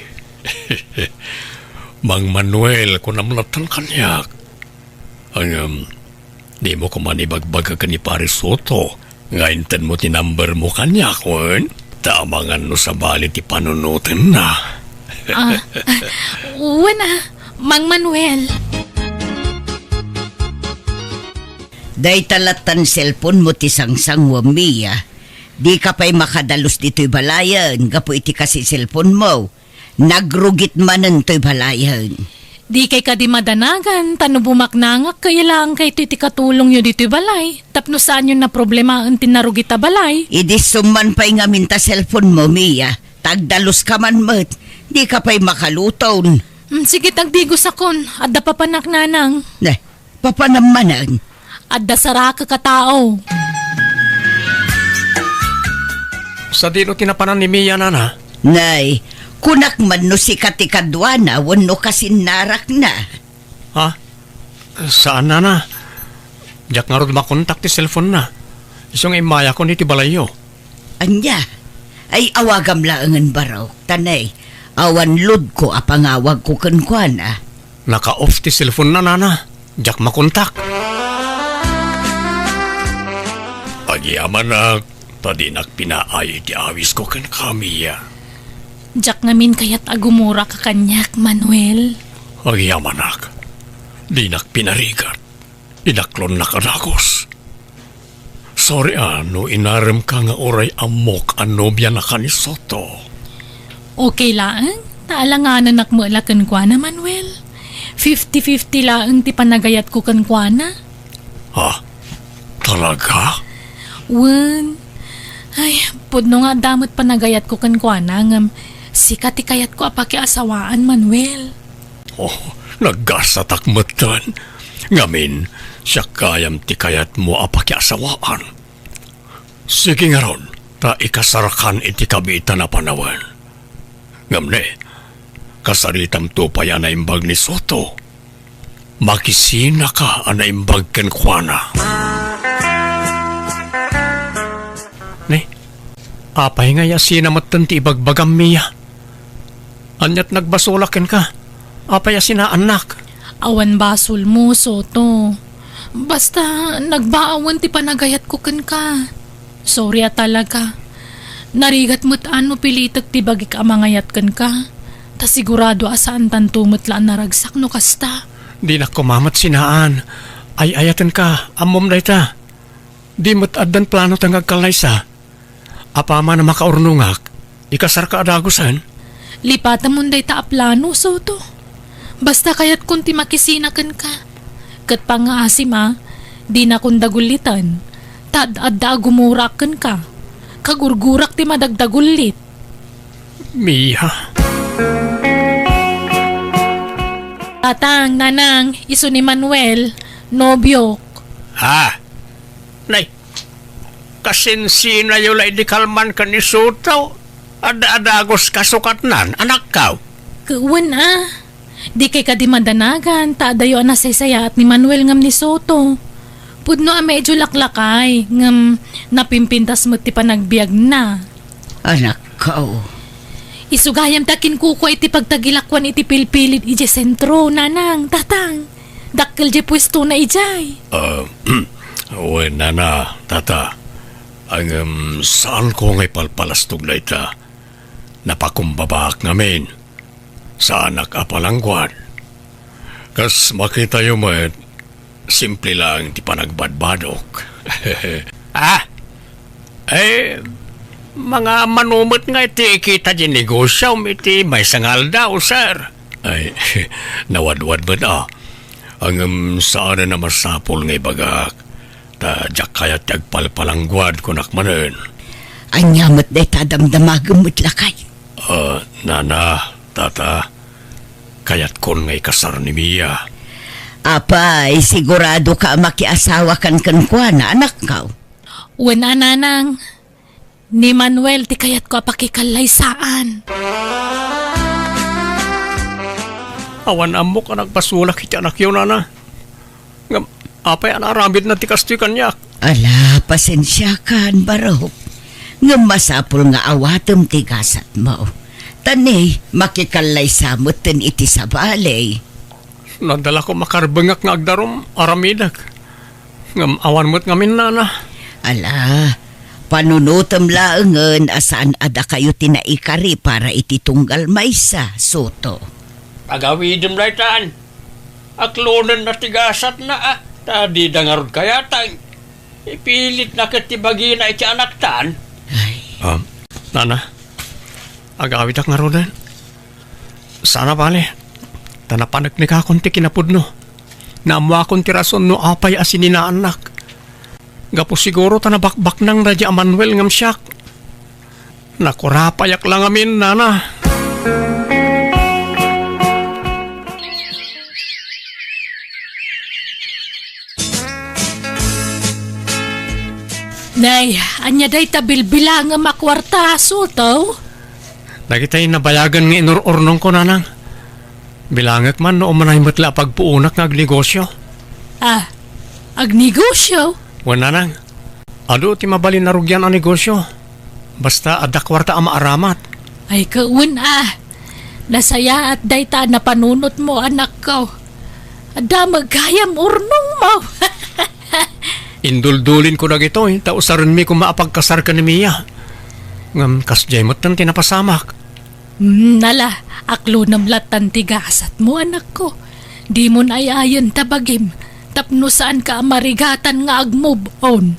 Mang Manuel, kunam lattan kaniak. Ngem, dimo koma ibagbaga ken ni Pare Soto nga intedmo ti number mo kaniak, wen? Ta amangan no sabali ti panunotenna. Ah, wen a, Mang Manuel. Dayta lattan cellphone mo ti sangsanguam, Mia. Dika pay makadalus ditoy balayen gapu iti kasi cellphone mo. Nagrugit manen toy balayen. Dikay kadi madanagan, ta no bumaknangak, kayat laeng kayto iti katulongyo ditoy balay, tapno saanyon a problemaen ti narugit a balay. Idi summan pay ngamin ta cellphone mo, Mia, ta agdaluska man met, dika pay makaluton. Hmm, sige, tagdigosakon, adda papanak, nanang. Ne, Papanam manen. Adda sarakek a tao. Sadino ti napanan ni Mia, nana? Nay, kunak man no sika ti kaduana wenno kasinnarakna. Ha? Saan, nana. Diak ngarud makontak ti cellphone na. Isu nga immayakon iti balayyo. Ania? Ay, awagam laengen barok, ta nay, awan loadko a pangawagko kenkuana. Naka-off ti cellphone na, nana. Diak makontak. Agyamanak, ta dinak pinaay ti awisko kenka, Mia. Diak ngamin kayat a gumuraka kaniak, Manuel. Agyamanak, dinak pinarigat. Inaklonnak a dagus. Sorry a no inaremka nga uray ammok a nobianaka ni Soto. Okay laeng, ta alanganenak met la kenkuana, Manuel. Fifty fifty laeng ti panagayatko kenkuana. Ha? Talaga? Wen. Ay, pudno nga adda met panagayatko kenkuana, ngem sika ti kayatko a pakiasawaan, Manuel. Oh, naggasatak metten. Ngamin, siak gayam ti kayatmo a pakiasawaan. Sige ngarud, ta ikasarkan iti kabiitan a panawen. Ngem ne, kasaritamto pay a naimbag ni Soto. Makisinaka a naimbag kenkuana. Ne, apay nga yasina metten ti ibagbagam, Mia? Aniat nagbasolak kenka? Apay a sinaannak? Awan basolmo, Soto. Basta, nagbaawen ti panagayatko kenka. Sorry a talaga. Narigat met a no pilitek ti bagik a mangayat kenka. Ta sigurado a saantanto met la a naragsak no kasta. Dinak koma met sinaan. Ay-ayatenka, ammom dayta. Di met addan plano ta nga agkallaysa. Apaman a makaurnongak, ikasarka a dagusen? Lipatamon dayta a plano, Soto. Basta kayatkon ti makisina kenka. Ket pangngaasim a, dinakon dagulliten. Ta ad-adda a gumurak kenka. Kagurgurak ti madagdagullit. Mia. Tatang, nanang, isu ni Manuel, nobiok. Ha? Nay, kasinsinakayo la idi kalman ken ni Soto? Ad-, adagos kasukatnan, anakkaw? Wen a. Dikay kadi madanagan, ta adayo a nasaysayaat ni Manuel ngem ni Soto. Pudno a medyo laklakay, ngem napimpintas met ti panagbiagna. Anakko. Isu gayam ta kinkukua iti pagtagilakuan iti pilpilit idiay sentro, nanang, tatang. Dakkel diay puestona idiay. Ah, wen, nana, tata. Ngem saanko nga ipalpalastog dayta. Napakumbabaak ngamin. Saanak a palangguad. Kas makitayo met, simple lang ti panagbadbadok. Ah? Eh, mangmano met nga iti kita diay negosiom iti maysa nga aldaw, sir. Ay, nawadwad met a. Ngem saanen a masapul nga ibagak. Ta diak kayat ti agpalpalangguad, kunak manen. Ania met dayta a damdamagem met lakay? Ah, nana, tata, kayatkon nga ikasar ni Mia. Apay, siguradoka a makiasawakan kenkuana, anakko? Wen a, nanang. Ni Manuel ti kayatko a pakikallaysaan. Awan ammok a nagpasulak iti anakyo, nana. Ngem apay a naaramidna ti kastoy kaniak? Ala, pasensiakan, barok. Ngem masapul nga awatem ti gasatmo. Ta ni, makikallaysa metten iti sabali. Nadalako makarbengak nga agdarum, aramidek. Ngem awan met ngamin, nana. Ala, panunotem laengen a saan a dakayo ti naikari para iti tunggal maysa, Soto. Agawidem daytan. Aklonenna ti gasatna, a, ta dida ngarud kayatang. Ipilitna ket ti bagina iti anaktan. Ay. Ah, nana, agawidak ngaruden. Saan a bale, ta napaneknekakon ti kinapudno. Naammoakon ti rason no apay a sininaannak. Gapu siguro ta nabakbaknang daydi a Manuel ngem siak. Nakurapayak la ngamin, nana. Nay, ania dayta bilbilangem a kuarta, Soto? Dagitay nabayagen nga inur-urnongko, nanang. Bilangek man no umanay met la a pagpuonak nga agnegosio. Ah, agnegosio? Wen, nanang. Adu ti mabalin a rugian a negosio. Basta adda kuarta a maaramat. Ay, ket wen a. Nasayaat dayta a napanunotmo, anakko. Adda met gayam urnongmo. Induldulinko dagitoy, ta usarenmi koma a pagkasar ken ni Mia. Ngem kasdiay metten ti napasamak. Hmm, ala, aklonem lattan ti gasatmo, anakko. Dimon ay-ayen ta bagim, tapno saanka a marigatan nga ag-move on.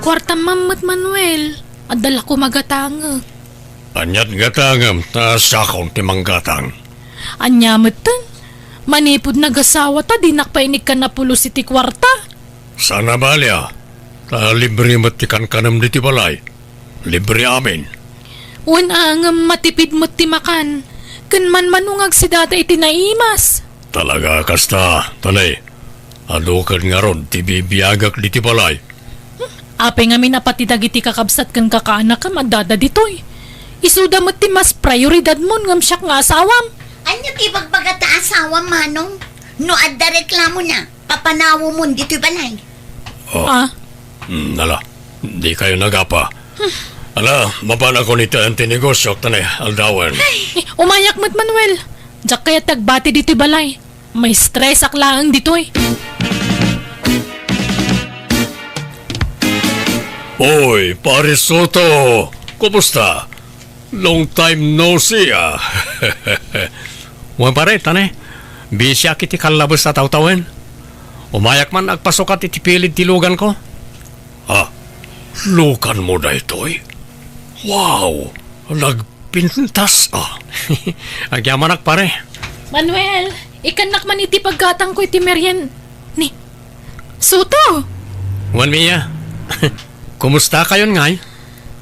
Kuartam man met, Manuel. Adda la koma gatangek. Aniat gatangem, ta siakon ti manggatang. Ania metten? Manipud nagasawa ta dinak pay inikkan a pulos iti kuarta. Saan a bali a, ta libre met ti kankanem ditoy balay. Libre amin. Wen a, ngem matipid met ti makan. Ken manmano nga agsidata iti naimas. Talaga kasta, Tony. Adu ket ngarud ti bibiagak ditoy balay. Hmm, apay ngamin a pati dagiti kakabsat ken kakaanakem addada ditoy? Isuda met ti mas prioridadmon ngem siak nga asawam. Ania ti ibagbagata asawam, Manong? No adda reklamona, papanawemon ditoy balay. Oh. Ah? Hmm, ala, dikayo nagapa. Hmm. Ala, mapanakon iti anti negosyo, ta ni aldawen. Ay, umayak met, Manuel. Diak kayat ti agbati ditoy balay. Maistresak laeng ditoy. Oy, Pare Soto! Kumusta? Long time no see, ah. Wen pare, ta ne, bisiak iti kallabes a tawtawen. Umayak man agpasukat iti pilid ti luganko. Ah, luganmo daytoy? Wow! Nagpintas, ah. Agyamanak, pare. Manuel, ikannak man iti paggatangko iti merien-, ni, Soto! Wen, Mia. Kumusta kayon ngay?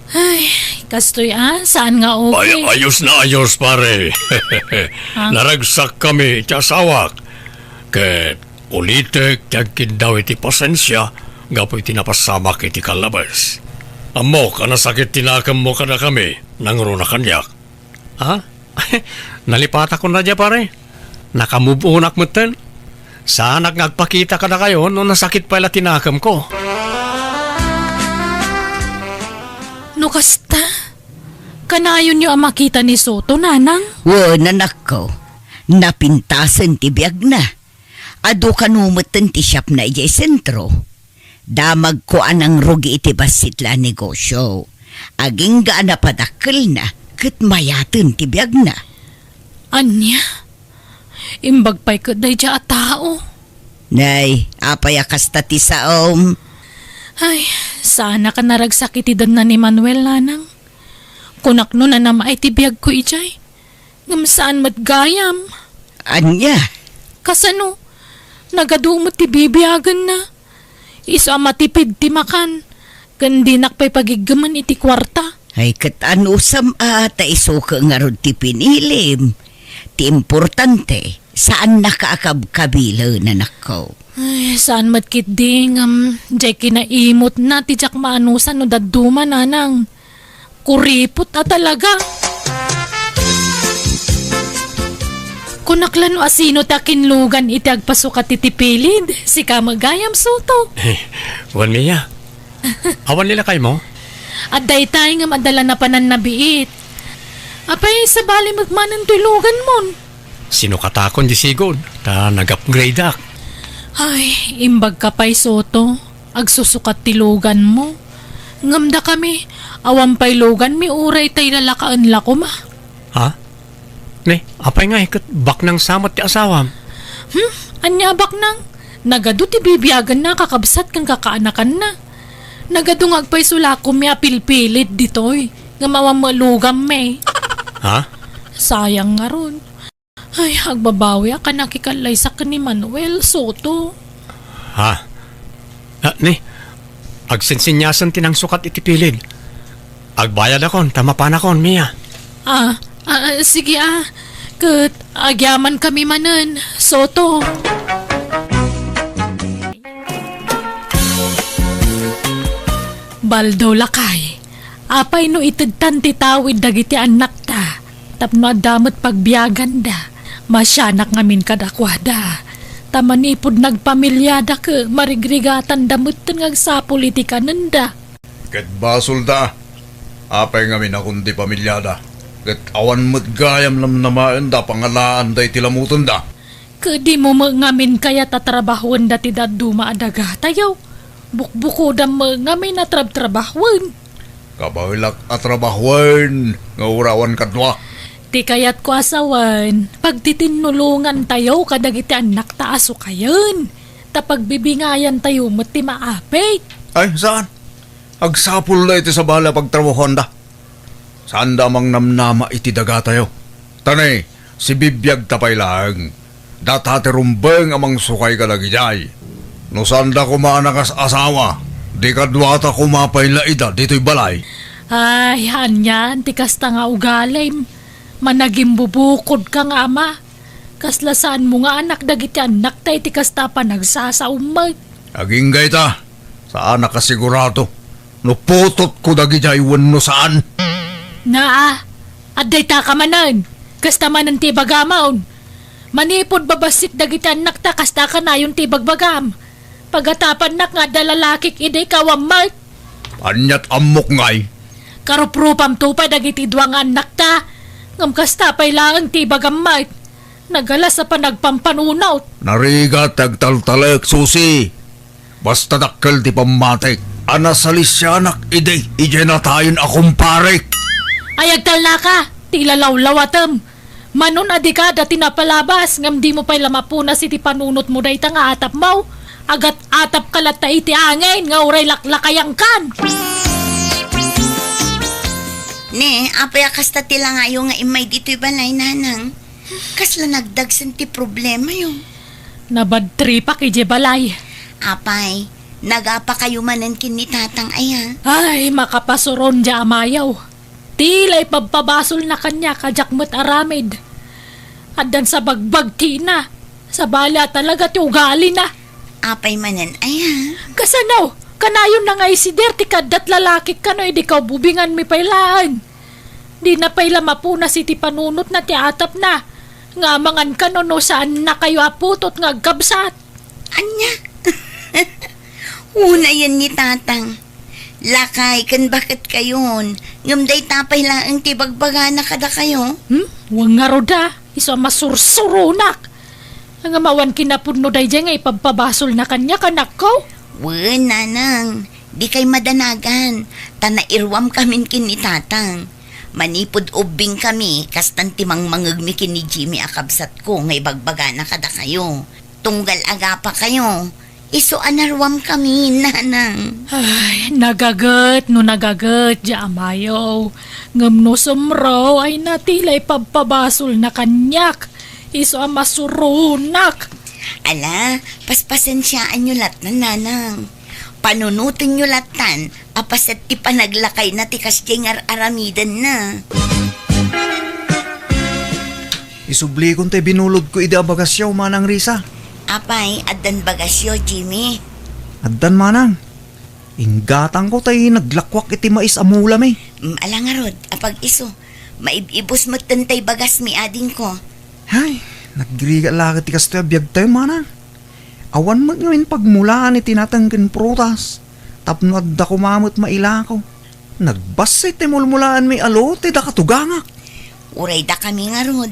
Ay, kastoy, ah, saan nga okay? Ay, ayos na ayos, pare. Ah? Naragsak kami iti asawak. Ket ulitek ti agkiddaw iti pasensia gapu iti napasamak iti kallabes. Ammok a nasakit ti nakemmo kadakami, nangruna kaniak. Ha? Nalipatakon na dia, pare. Naka-move onak metten. Saanak nga agpakita kadakayo no nasakit pay la ti nakemko. No kasta, kanayonyo a makita ni Soto, nanang? Wen, anakko. Napintasen ti biagna. Adu kano metten ti shopna idiay sentro. Damagko a nangrugi iti bassit la a negosio. Agingga a napadakkelna ket mayaten ti biagna. Ania? Imbag pay ket daydiay a tao? Nay, apay a kasta ti saom? Ay, saanak a naragsak iti denna ni Manuel, nanang. Kunak no nanamay ti biagko idiay. Ngem saan met gayam. Ania? Kasano? Nagadu met ti bibiagenna. Isu a matipid ti makan, ken dinak pay pagiggemen iti kuarta. Ay, ket anusam a ta isu ket ngarud ti pinilim. Ti importante, saannaka a kabkabilen, anakko. Ay, saan met ketdi ngem diay kinaimutna ti diak maanusan no dadduma, nanang. Kuripot a talaga. Kunak la no asino ti akinlugan iti agpasukat iti pilid, sika met gayam, Soto. Wen, Mia. Awan ni lakaymo? Adda itay ngem adda la napanan nabiit. Apay, sabali met manen toy luganmon? Sinukatakon di sigud, ta nag-upgradeak. Ay, imbagka pay, Soto. Agsusukat ti luganmo. Ngem dakami, awan pay luganmi uray ta ilalakaen la koma. Ha? Ne, apay ngay ket baknang sa met ti asawam? Hmm? Ania a baknang? Nagadu ti bibiagenna a kakabsat ken kakaanakanna. Nagadu nga agpayso la koma a pilpilid ditoy, ngem awan met luganmi. Ha? Sayang ngarud. Ay, agbabawiak a nakikallaysak ken ni Manuel, Soto. Ha? Ah, ni, agsinsinyasen ti nangsukat iti pilid. Agbayadakon, ta mapanakon, Mia. Ah, ah, sige, ah. Ket agyamankami manen, Soto. Baldo, lakay. Apay no itedtan ti tawid dagiti annakta tapno adda met pagbiaganda? Masianak ngamin kadakuada. Ta manipud nagpamiliada ket marigrigatanda metten nga agsapul iti kanenda. Ket basolda. Apay ngamin a kundi pamiliada? Ket awan met gayam namnamaenda a pangalaanda iti lamutenda. Ket dimo met ngamin kayat a trabahoen dati dadduma a dagatayo? Bukbukodam met ngamin a trabtrabahoen. Kabaelak a trabahoen nga urawan kadua. Ti kayatko a sawen, pagtitinulongantayo kadagiti annakta a sukayen, ta pagbibingayantayo met ti maapit. Ay, saan? Agsapulda iti sabali a pagtrabahoanda. Saanda a mangnamnama iti dagatayo. Ta ne, sibibiagta pay laeng. Data ti rumbeng a mangsukay kadagidiay. No saanda koma a nakas-asawa, di kaduata koma pay la ida ditoy balay. Ay, anian ti kasta nga ugalim. Managimbubukodka nga ama. Kasla saanmo nga anak dagiti annakta iti kasta a panagsasaom met. Agingga ita, saanak a sigurado no putotko dagidiay wenno saan. Naa, adda ita ka manen. Kasta manen ti ibagamon. Manipud babassit dagiti annakta, kasta kanayon ti ibagbagam. Pagatapannak nga adda lalakik idi ikaw a met. Aniat ammok ngay? Karuprupamto pay dagiti dua nga annakta. Ngem kasta pay laeng ti ibagam met. Nagalas a panagpampanunot. Narigat ti agtaltalek, Susi. Basta dakkel ti pammatik a nasalisianak idi idiay natayen a kumparek. Ay, agtalnaka ti ilalawlawatem. Manon a dika da ti napalabas, ngem dimo pay la mapunas iti panunotmo dayta nga atapmo. Agat-atapka latta iti angin nga uray laklakayangkan. Ne, apay a kasta ti langayo nga immay ditoy balay, nanang? Kasla nagdagsen ti problemayo? Nabadtripak idiay balay. Apay, nagapakayo manen ken ni tatang aya? Ay, makapasuron diay amayo. Ti la ipabpabasolna kaniak a diak met aramid. Addan sa bagbagtina. Sabali a talaga ti ugalina. Apay manen aya? Kasano? Kanayonna nga isider ti kaaddat lalakik kano idi kaububinganmi pay laeng. Dina pay la mapunas iti panunotna ti atapna. Nga amangan kano no saannakayo a putot nga agkabsat. Ania? Unayen ni tatang. Lakay ken baketkayon, ngem dayta pay laeng ti bagbagana kadakayo. Hmm? Wen ngarud a, isu a masursuronak. Ngem awan kinapudno daydiay nga ipabpabasolna kaniak, anakko? Wen, nanang, dikay madanagan, ta nairuamkamin ken ni tatang. Manipud ubbingkami, kastan ti mangmangegmi ken ni Jimmy a kabsatko nga ibagbagana kadakayo. Tunggal agapakayo, isu a naruamkami, nanang. Ay, nagaget no nagaget diay amayo. Ngem no sumro, ay na ti la ipabpabasolna kaniak. Isu a masuronak. Ala, paspasensiaanyo lattan, nanang. Panunotenyo lattan a paset ti panaglakayna ti kasdiay nga ar-aramidenna. Isublikon tay binulodko idi a bagasyo, Manang Risa. Apay, addan bagasyo, Jimmy? Addan, Manang. Inggatangko tay naglakuak iti mais a mulami. Mm, ala ngarud, apag-isu. Maib-ibus metten tay bagasmi, adingko. Hay, nagrigat la ket ti kastoy a biagtayo, Manang. Awan met ngamin pagmulaan iti nateng ken prutas, tapno adda koma met mailako. Nagbassit ti mulmulaanmi a lote da katugangak. Uray dakami ngarud.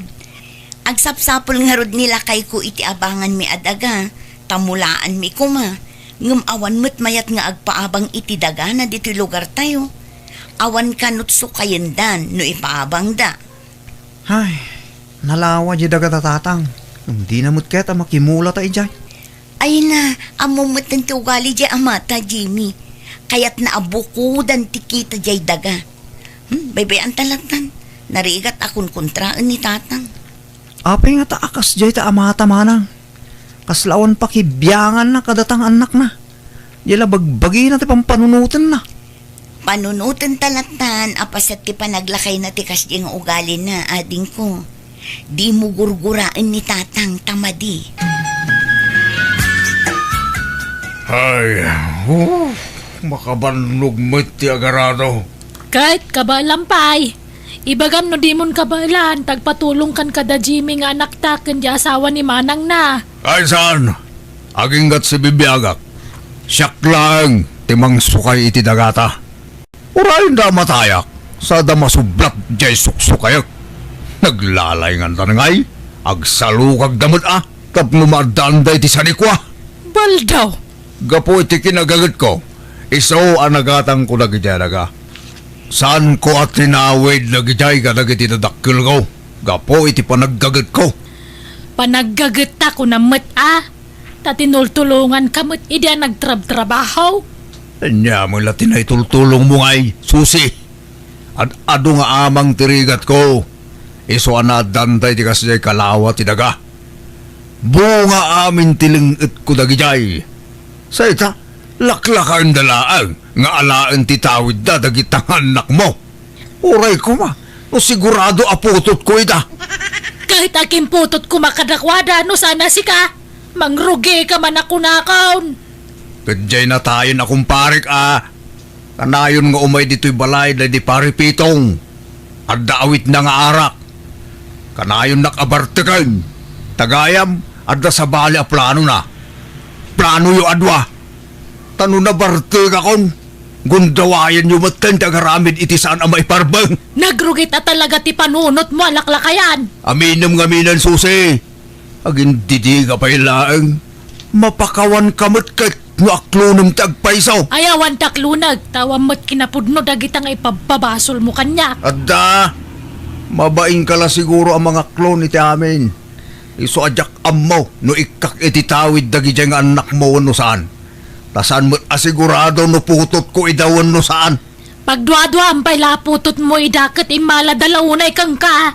Agsapsapul ngarud ni lakayko iti abanganmi a daga, ta mulaanmi koma. Ngem awan met mayat nga agpaabang iti dagana ditoy lugartayo. Awan kanut sukayendan no ipaabangda. Hay, nalawa diay daga da tatang. Ngem dina met ket a makimulata idiay. Ay na, ammom metten ti ugali diay amata, Jimmy. Kayatna a bukodan ti kita diay daga. Hmm, baybay-anta lattan. Narigat a kunkuntraen ni tatang. Apay ngata a kasdiay ta amata, Manang? Kasla awan pakibianganna kadata nga annakna. Diay la bagbagina ti pampanunotenna. Panunotenta lattan a paset ti panaglakayna ti kasdiay nga ugalina, adingko. Dimo gurguraen ni tatang ta madi. Ay, oh, makabannog met ti agarado. Ket kabaelam pay. Ibagam no dimon kabaelan, ta agpatulongkan kada Jimmy nga anakta ken diay asawa ni manangna. Ay saan? Aginggat sibibiagak. Siak laeng ti mangsukay iti dagata. Uray da matayak, sada masublat diay suksukayek. Naglalaingandan ngay, agsalukagda met a, tapno maaddaanda iti sanikua. Baldaw! Gapu iti kinagagetko, isu a nagatangko dagidiay daga. Saanko a tinawid dagidiay kadagiti dadakkelko, gapu iti panaggagetko. Panaggagetta kunam met a, ta tinultulonganka met idi a nagtrabtrabaho. Ania met la ti naitultulongmo ngay, Susi? Ad-adu nga amang ti rigatko, isu a naaddanta iti kasdiay kalawa ti daga. Bunga amin ti leng-etko dagidiay. Say ta, laklakaenda laeng nga alaen ti tawidda dagita nga annakmo. Uray koma, no sigurado a putotko ida. Ket akin putot koma kadakuada no saan a sika, mangrugika man a kunakon. Ket diay natayen a kumparek a, kanayon nga umay ditoy balay daydi Pari Pitong. Adda awitna nga arak. Kanayonnak a barteken. Ta gayam, adda sabali a planona. Planoyo a dua. Ta no nabartekakon, gundawayanyo metten ti agaramid iti saan a maiparbeng. Nagrugit a talaga ti panunotmo a laklakayan. Aminem ngamin, Susi. Agindidiga pay laeng. Mapakawanka met ket no aklonem ti agpayso. Ay, awan ti akloneg, ta awan met kinapudno dagita nga ipabpabasolmo kaniak. Adda. Mabainka la siguro a mangakloan iti amin. Isu a diak ammo no ikkak iti tawid dagidiay nga annakmo wenno saan. Ta saan met a sigurado no putotko ida wenno saan. Pagduaduam pay la a putotmo ida ket immalada la unay kenka.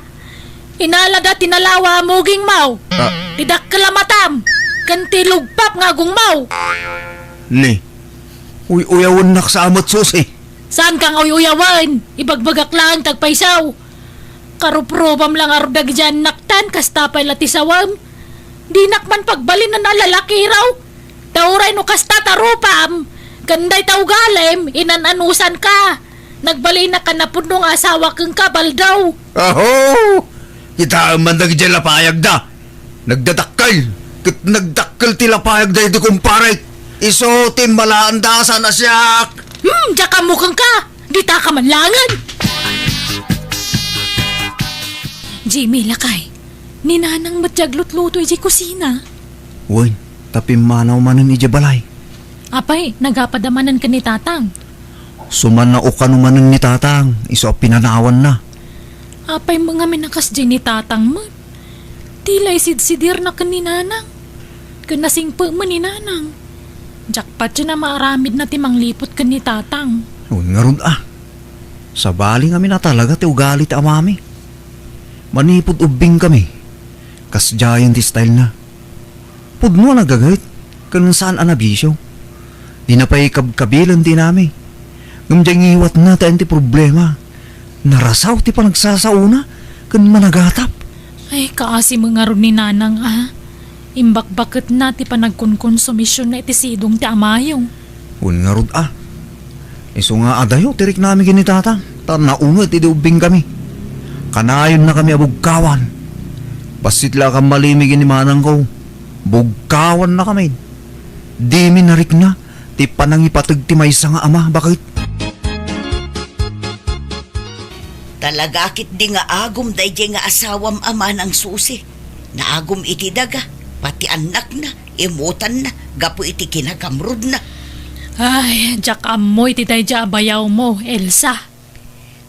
Inalada ti nalawa a mugingmo. Ah. Ti dakkel a matam. Ken ti lugpap nga agongmo. Ni, uy-uyawennak sa amet, Susi. Saanka nga uy-uyawen. Ibagbagak laeng ti agpayso. Karuprubam la ngarud dagidiay annaktan, kasta pay la ti sawem. Dinak man pagbalinan a lalakiraw. Ta uray no kasta ta rupam, ken dayta ugalim, inan-anusanka. Nagbalinak a napudno nga asawa kenka, Baldaw. Aho! Kitaem man dagidiay lapayagda. Nagdadakkel, ket nagdakkel ti lapayagda iti kumpare. Isu ti immalaanda a saan a siak. Hmm, diak ammo kenka. Ditaka man laengen. Jimmy, lakay. Ni Nanang met ti aglutluto idiay kusina. Wen, ta pimmanaw manen idiay balay. Apay, nagapada manen ken ni Tatang? Sumannao kano manen ni Tatang, isu a pinanawanna. Apay met ngamin a kasdiay ni Tatang met? Ti la isidsidirna ken ni Nanang. Ken nasingpet met ni Nanang. Diak patien a maaramidna ti mangliput ken ni Tatang. Wen ngarud a. Sabali ngamin a talaga ti ugali ti amami. Manipud ubbingkami, kasdiayen ti stylena. Pudno a nagaget, ken saan a nabisio. Dina pay kabkabilen ti inami. Ngem diay ngiwatna ti ayan ti problema. Narasaw ti panagsasaona ken managatap. Ay, kaasi met ngarud ni Nanang a. Imbakbaketna ti panagkonkonsumision na iti sidong ti amayo. Wen ngarud a. Isu nga adayo ti riknami ken ni Tatang, ta naunget idi ubbingkami. Kanayonnakami a bugkawan. Bassit la a kammalimi ken ni manangko. Bugkawannakami. Dimi narikna ti panangipateg ti maysa nga ama, baket. Talaga ketdi nga agum daydiay nga asawam a Manang Susi. Naagum iti daga, pati annakna, imutanna, gapu iti kinagamrudna. Ay, diak ammo iti daydiay a bayawmo, Elsa.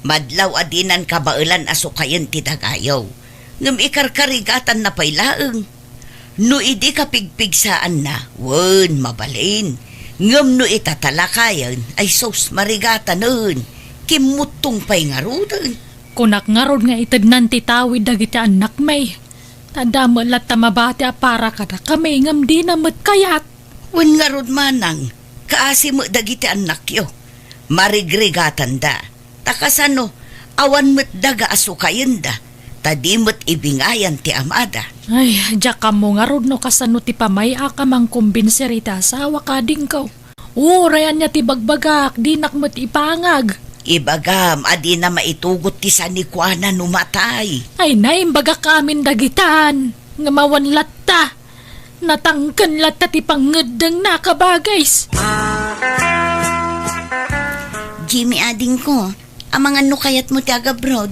Madlaw a dinan kabaelan a sukayen ti dagayo, ngem ikarkarigatanna pay laeng. No idi kapigpigsaanna, wen, mabalin. Ngem no itatalakayen, ay sus, marigatanen. Kimmuttong pay ngaruden. Kunak ngarud nga itednan ti tawid dagiti annakmi. Ta adda met latta mabati a para kadakami ngem dina met kayat. Wen ngarud manang, kaasi met dagiti annakyo. Marigrigatanda. Ta kasano, awan met daga a sukayenda, ta di met ibingayan ti amada. Ay, diak ammo ngarud no kasano ti pamay-ak a mangkumbinser iti asawak, adingko. Uray ania ti bagbagak, dinak met ipangag. Ibagam a dina maitugot ti sanikuana no matay. Ay, naimbagak amin dagitan. Ngem awan latta. Natangken latta ti pangngeddengna a kabagays. Jimmy, adingko, amangan no kayatmo ti agabroad?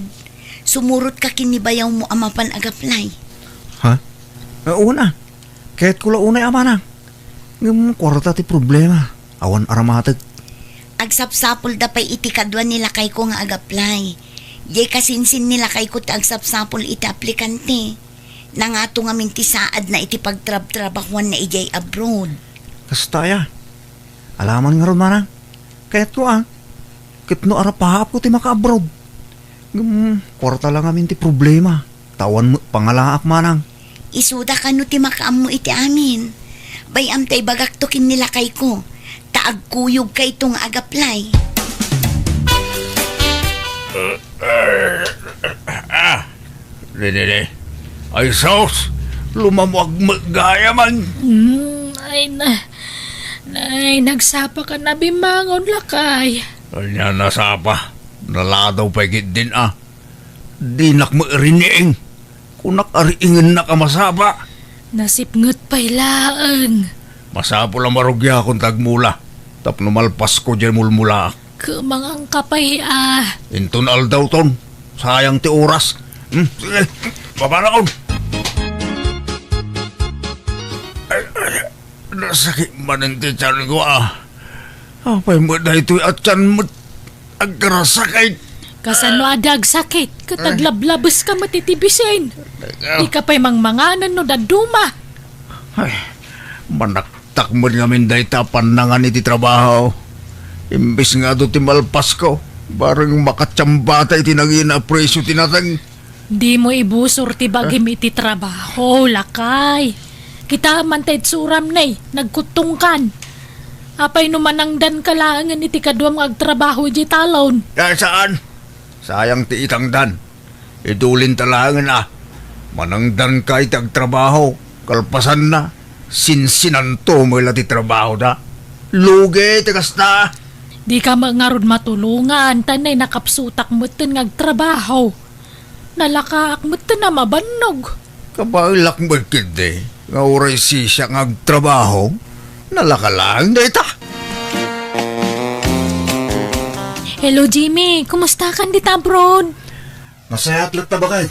Sumurotka ken ni bayawmo a mapan agaplay. Ha? Eh, una. Kayatko la unay a manang. Ngem kuarta ti problema. Awan aramatek. Agsapsapulda pay iti kadua ni lakayko nga agaplay. Diay kasinsin ni lakayko ti agsapsapul iti aplikante. Nangato ngamin ti saadna iti pagtrabtrabahoanna idiay abroad. Kasta aya. Alaman ngarud manang. Kayatko a. Ket no arapaapko ti maka-abroad. Ngem, kuarta la ngamin ti problema. Ta awan met pangalaak manang. Isuda kano ti makaammo iti amin. Bay-am ta ibagakto ken ni lakayko. Ta agkuyogkayto nga agaplay. Ah, Dididi. Ay sus! Lumamuag met gayam. Hmm, ay na, ay, nagsapa ka na bimangon, lakay. Ania nasapa? Naladaw pay ketdin a. Dinak met riing. Kunak a riingennak a masapa. Nasipnget pay laeng. Masapul a marugiakon ta agmula. Tapno malpasko diay mulmulaak. Kumangan ka pay a. Inton aldawton. Sayang ti oras. Hmm, sige. Papanakon. Ay, ay, nasakit manen ti tianko a. Apay met daytoy a tian met agkarasakit? Kasano a di agsakit ket aglablabeska met iti bisin? Dika pay mangmangan no dadduma. Ay, manaktak met ngamin dayta a pannangan iti trabaho. Imbes nga adu ti malpasko, bareng makatiambata iti nangina a presio ti nateng. Dimo ibusor ti bagim iti trabaho, lakay. Kita man ta itsuram ne, nagkuttongkan. Apay no manangdanka laengen iti kaduam nga agtrabaho idiay talon? Ay, saan? Sayang ti itangdan. Idulinta laengen a manangdanka iti agtrabaho, kalpasanna, sinsinanto met la ti trabahoda. Lugi ti kasta. Dika met ngarud matulongan, ta nay nakapsutak metten nga agtrabaho. Nalakaak metten a mabannog. Kabaelak met ketdi nga uray sisiak nga agtrabaho, nalaka laeng dayta. Hello, Jimmy. Kumustakan dita abroad? Nasayaat latta, baket.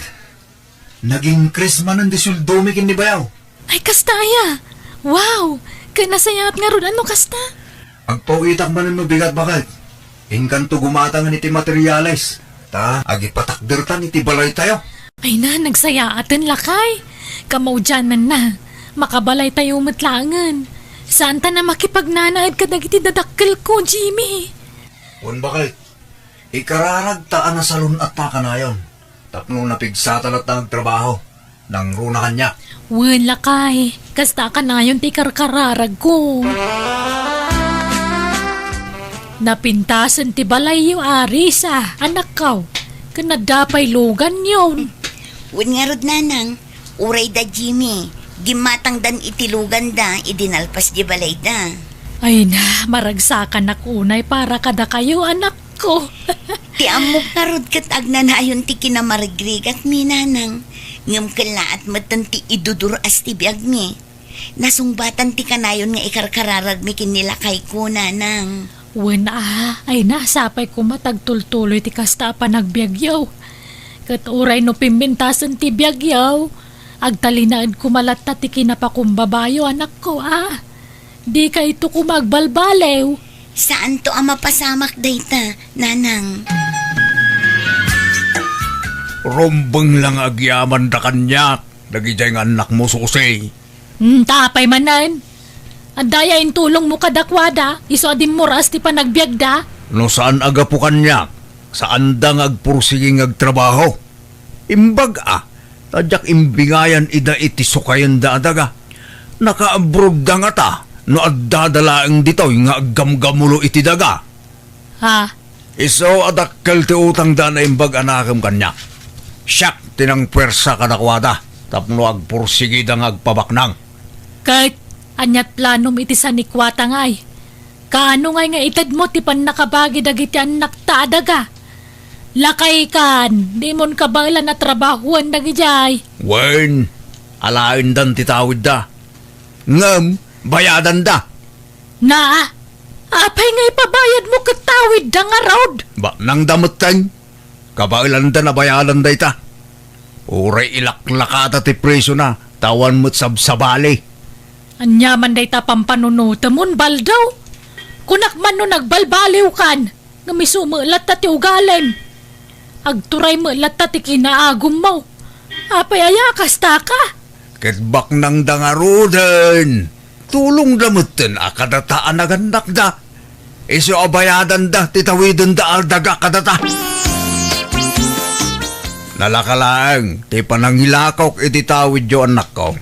Nag-increase manen ti sueldomi ken ni bayaw. Ay, kasta aya? Wow! Ket nasayaat ngarud no kasta? Agpaw-itak manen no bigat, baket. Inkanto gumatangen iti materiales, ta agipatakdertan iti balaytayo. Ay na, nagsayaaten, lakay. Kamaudiananna, makabalaytayo met laengen. Saanta a makipagnanaed kadagiti dadakkelko, Jimmy. Wen, baket. Ikararagta a nasalun-atta kanayon tapno napigsata latta nga agtrabaho. Nangruna kaniak. Wen, lakay, kasta a kanayon ti ikarkararagko. Napintasen ti balayyo, Arisa, anakko. Ken adda pay luganyon. Wen ngarud, nanang, uray da Jimmy, gimmatangdan iti luganda idi nalpas di balayda. Ay na, maragsakanak unay para kadakayo, anak ko. Ti ammok ngarud ket agnanayon ti kinamarigrigakmi, nanang. Ngem kellaat metten ti idudur-as ti biagmi. Nasungbatan ti kanayon nga ikarkararagmi ken ni lakayko, nanang. Wen a, ay na, sapay koma ta agtultuloy ti kasta a panagbiagyo. Ket uray no pimpintasen ti biagyo, agtalinaed koma latta ti kinapakumbabayo, anakko a. Dikayto koma agbalbaliw. Saanto a mapasamak dayta, nanang. Rumbeng la nga agyamanda kaniak dagidiay nga annakmo, Susi. Hmm, ta apay manen? Adda aya intulongmo kadakuada, isu a dimmuras ti panagbiagda? No saan a gapu kaniak, saanda nga agpursigi nga agtrabaho. Imbag a, ta diak imbingayan ida iti sukayenda a daga. Naka-abroadda ngata no addada laeng ditoy nga aggamgamulo iti daga. Ha? Isu a dakkel ti utangda a naimbag a nakem kaniak. Siak ti nangpuersa kadakuada tapno agpursigida nga agpabaknang. Ket ania't planom iti sanikuata ngay? Kaano ngay nga itedmo ti pannakabagi dagiti annakta a daga? Lakaykan, dimon kabaelan a trabahoen dagidiay. Wen, alaendan ti tawidda. Ngem, bayadanda. Na, apay nga ipabayadmo ket tawidda ngarud? Baknangda metten. Kabaelanda a bayadan dayta. Uray ilaklakada ti presiona, ta awan met sabsabali. Ania man dayta pampanunotemon, Baldo? Kunak man no nagbalbaliwkan, ngem isu met latta ti ugalim. Agturay met latta ti kinaagummo. Apay aya, kastaka? Ket baknangda ngaruden. Tulongda metten a kadata a nagannakda. Isu a bayadanda ti tawidenda a daga kadata. Nalaka laeng ti panangilakok iti tawidyo, annakko.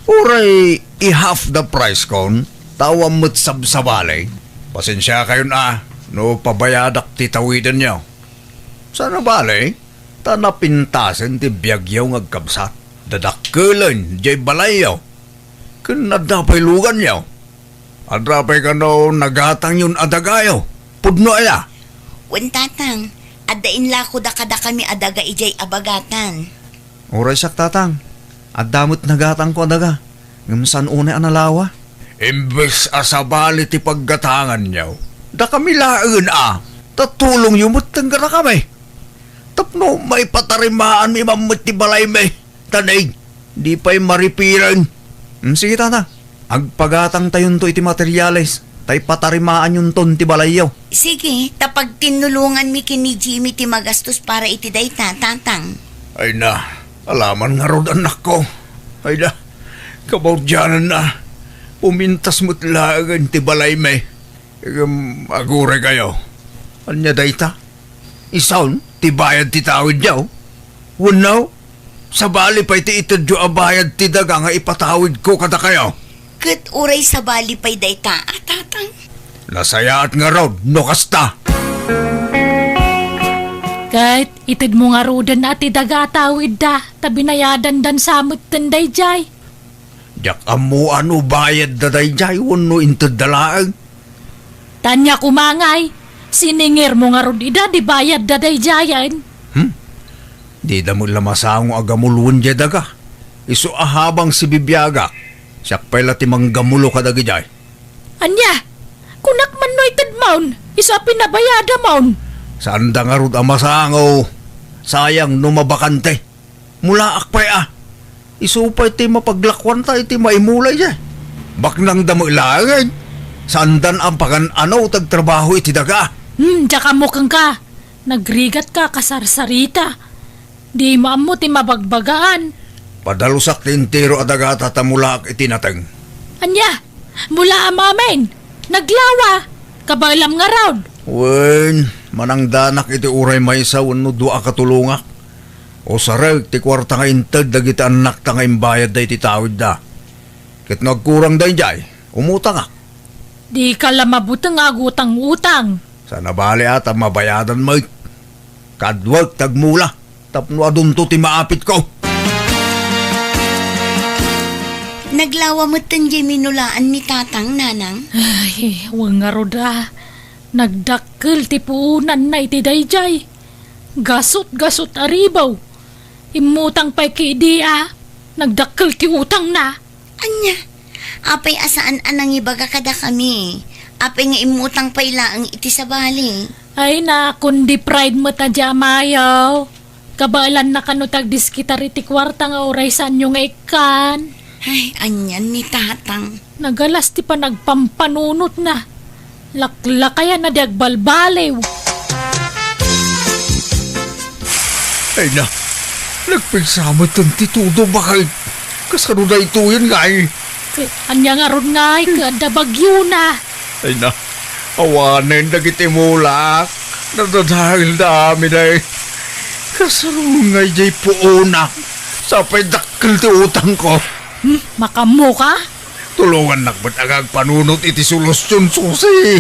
Uray i-half the price kon, ta awan met sabsabali. Pasensiakayon a no pabayadak ti tawidenyo. Saan a bale, ta napintasen ti biagyo nga agkabsat. Dadakkelen diay balayyo. Ken adda pay luganyo. Adda pay kano nagatangyon a dagayo. Pudno aya? Wen, tatang, adda inlakoda kadakami a daga idiay abagatan. Uray siak, tatang, adda met nagatangko a daga, ngem saan unay a nalawa. Imbes a sabali ti paggatanganyo, dakami laengen a, ta tulongyo metten kadakami. Tapno maipatarimaanmi man met ti balaymi. Tanig, di pay maripiren. Hmm, sige, tata. Agpagatangtayonto iti materiales. ta ipatarimaanyonton ti balayyo. Sige, ta pagtinnulonganmi ken ni Jimmy ti magastos para iti dayta, Tatang. Ay na, alaman ngarud, annakko. Ay na, kabaudiananna, pumintas met laengen ti balaymi. Ngem aguraykayo. Ania dayta? Isun ti bayad ti tawidyo? Wenno, sabali pay ti itedyo a bayad ti daga nga ipatawidko kadakayo? Ket uray sabali pay dayta a, Tatang. Nasayaat ngarud no kasta. Ket itedmo ngaruden a ti daga a tawidda, ta binayadandan sa metten daydiay. Diak ammo no bayadda daydiay wenno intedda laeng. Ta ania koma ngay, siningirmo ngarud ida ti bayadda daydiayen? Hmm? Dida met la masango a gamuluen diay daga. Isu a habang sibibiagak, siak pay la ti manggamulo kadagidiay. Ania? Kunak man no itedmon, isu a pinabayadamon. Saanda ngarud a masango. Sayang no mabakante. Mulaak pay a. Isu pay ti mapaglakuanta iti maimula idiay. Baknangda met laengen. Saandan a pagan-ano ti agtrabaho iti daga. Hmm, diak ammo kenka. Nagrigatka a kasarsarita. Dimo ammo ti mabagbagaan. Padalusak ti entero a dagata ta mulaak iti nateng. Ania? Mulaam amin? Naglawa? Kabaelam ngarud? Wen, manangdanak iti uray maysa wenno dua a katulongak. Usarek ti kuarta nga inted dagiti annakta nga imbayadda iti tawidda. Ket no agkurang daydiay, umutangak. Dika la mabuteng a agutang-utang. Saan a bale a ta mabayadan met. Kaduak ti agmula tapno adunto ti maapitko. Naglawa metten diay minulaan ni Tatang, Nanang? Ay, wen ngarud a. Nagdakkel ti puonanna iti daydiay. Gasut-gasut a ribaw. Immutang pay ket idi a. Nagdakkel ti utangna. Ania? Apay a saan a nangibaga kadakami? Apay nga immutang pay laeng iti sabali? Ay, nakundi pride met a di amayo. Kabaelanna kano ti agdiskitar iti kuarta nga uray saanyo nga ikkan. Ay, anian ni Tatang? Nagalas ti panagpampanunotna. Laklakayan a di agbalbaliw. Ay na, nagpigsa metten ti tudo, baket. Kasano daytoyen ngay? Ket ania ngarud ngay, ket adda bagyona. Ay na, awanen dagiti mulak. Nadadaelda amin ay. Kasano ngay diay puonak? Sapay dakkel ti utangko. Hmm, makammo ka? Tulongannak met a agpanunot iti solusion, Susi.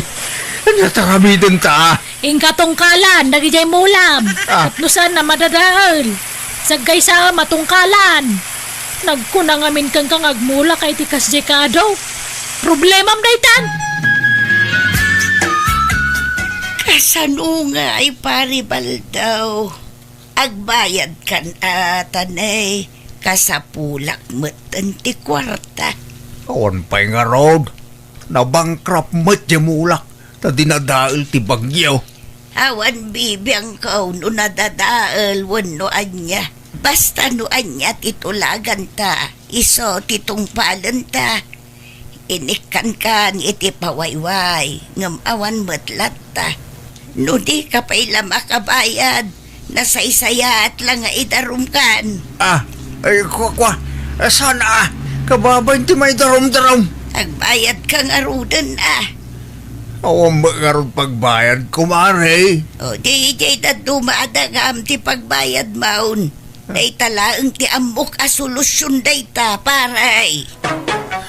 Ania ti aramidenta? Inka tungkalan dagidiay mulam. Ah. Tapno saan a madadael. Saggaysa a matungkalan. Nagkuna ngamin kenka nga agmulak iti kasdiay kaadu. Problemam daytan. Kasano ngay, Pari Baldaw? Agbayadkan a, ta ne, kasapulak metten ti kuarta. Awan pay ngarud, nabankrupt met diay mulak ta dinadael ti bagyo. Awan bibiangko no nadadael wenno ania. Basta no ania ti tulaganta, isu ti tungpalenta. Inikkankan iti pawayway, ngem awan met latta. No dika pay la makabayad, nasaysayaat la nga idarumkan. Ah, ay, kua, kua. Ah, saan a? Kababain ti maidarumdarum. Agbayadka ngaruden a. Awan met ngarud pagbayad, kumare. O, di, di dadduma a dagam ti pagbayadmon. Dayta laeng ti ammok a solusion dayta, pare.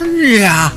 Ania?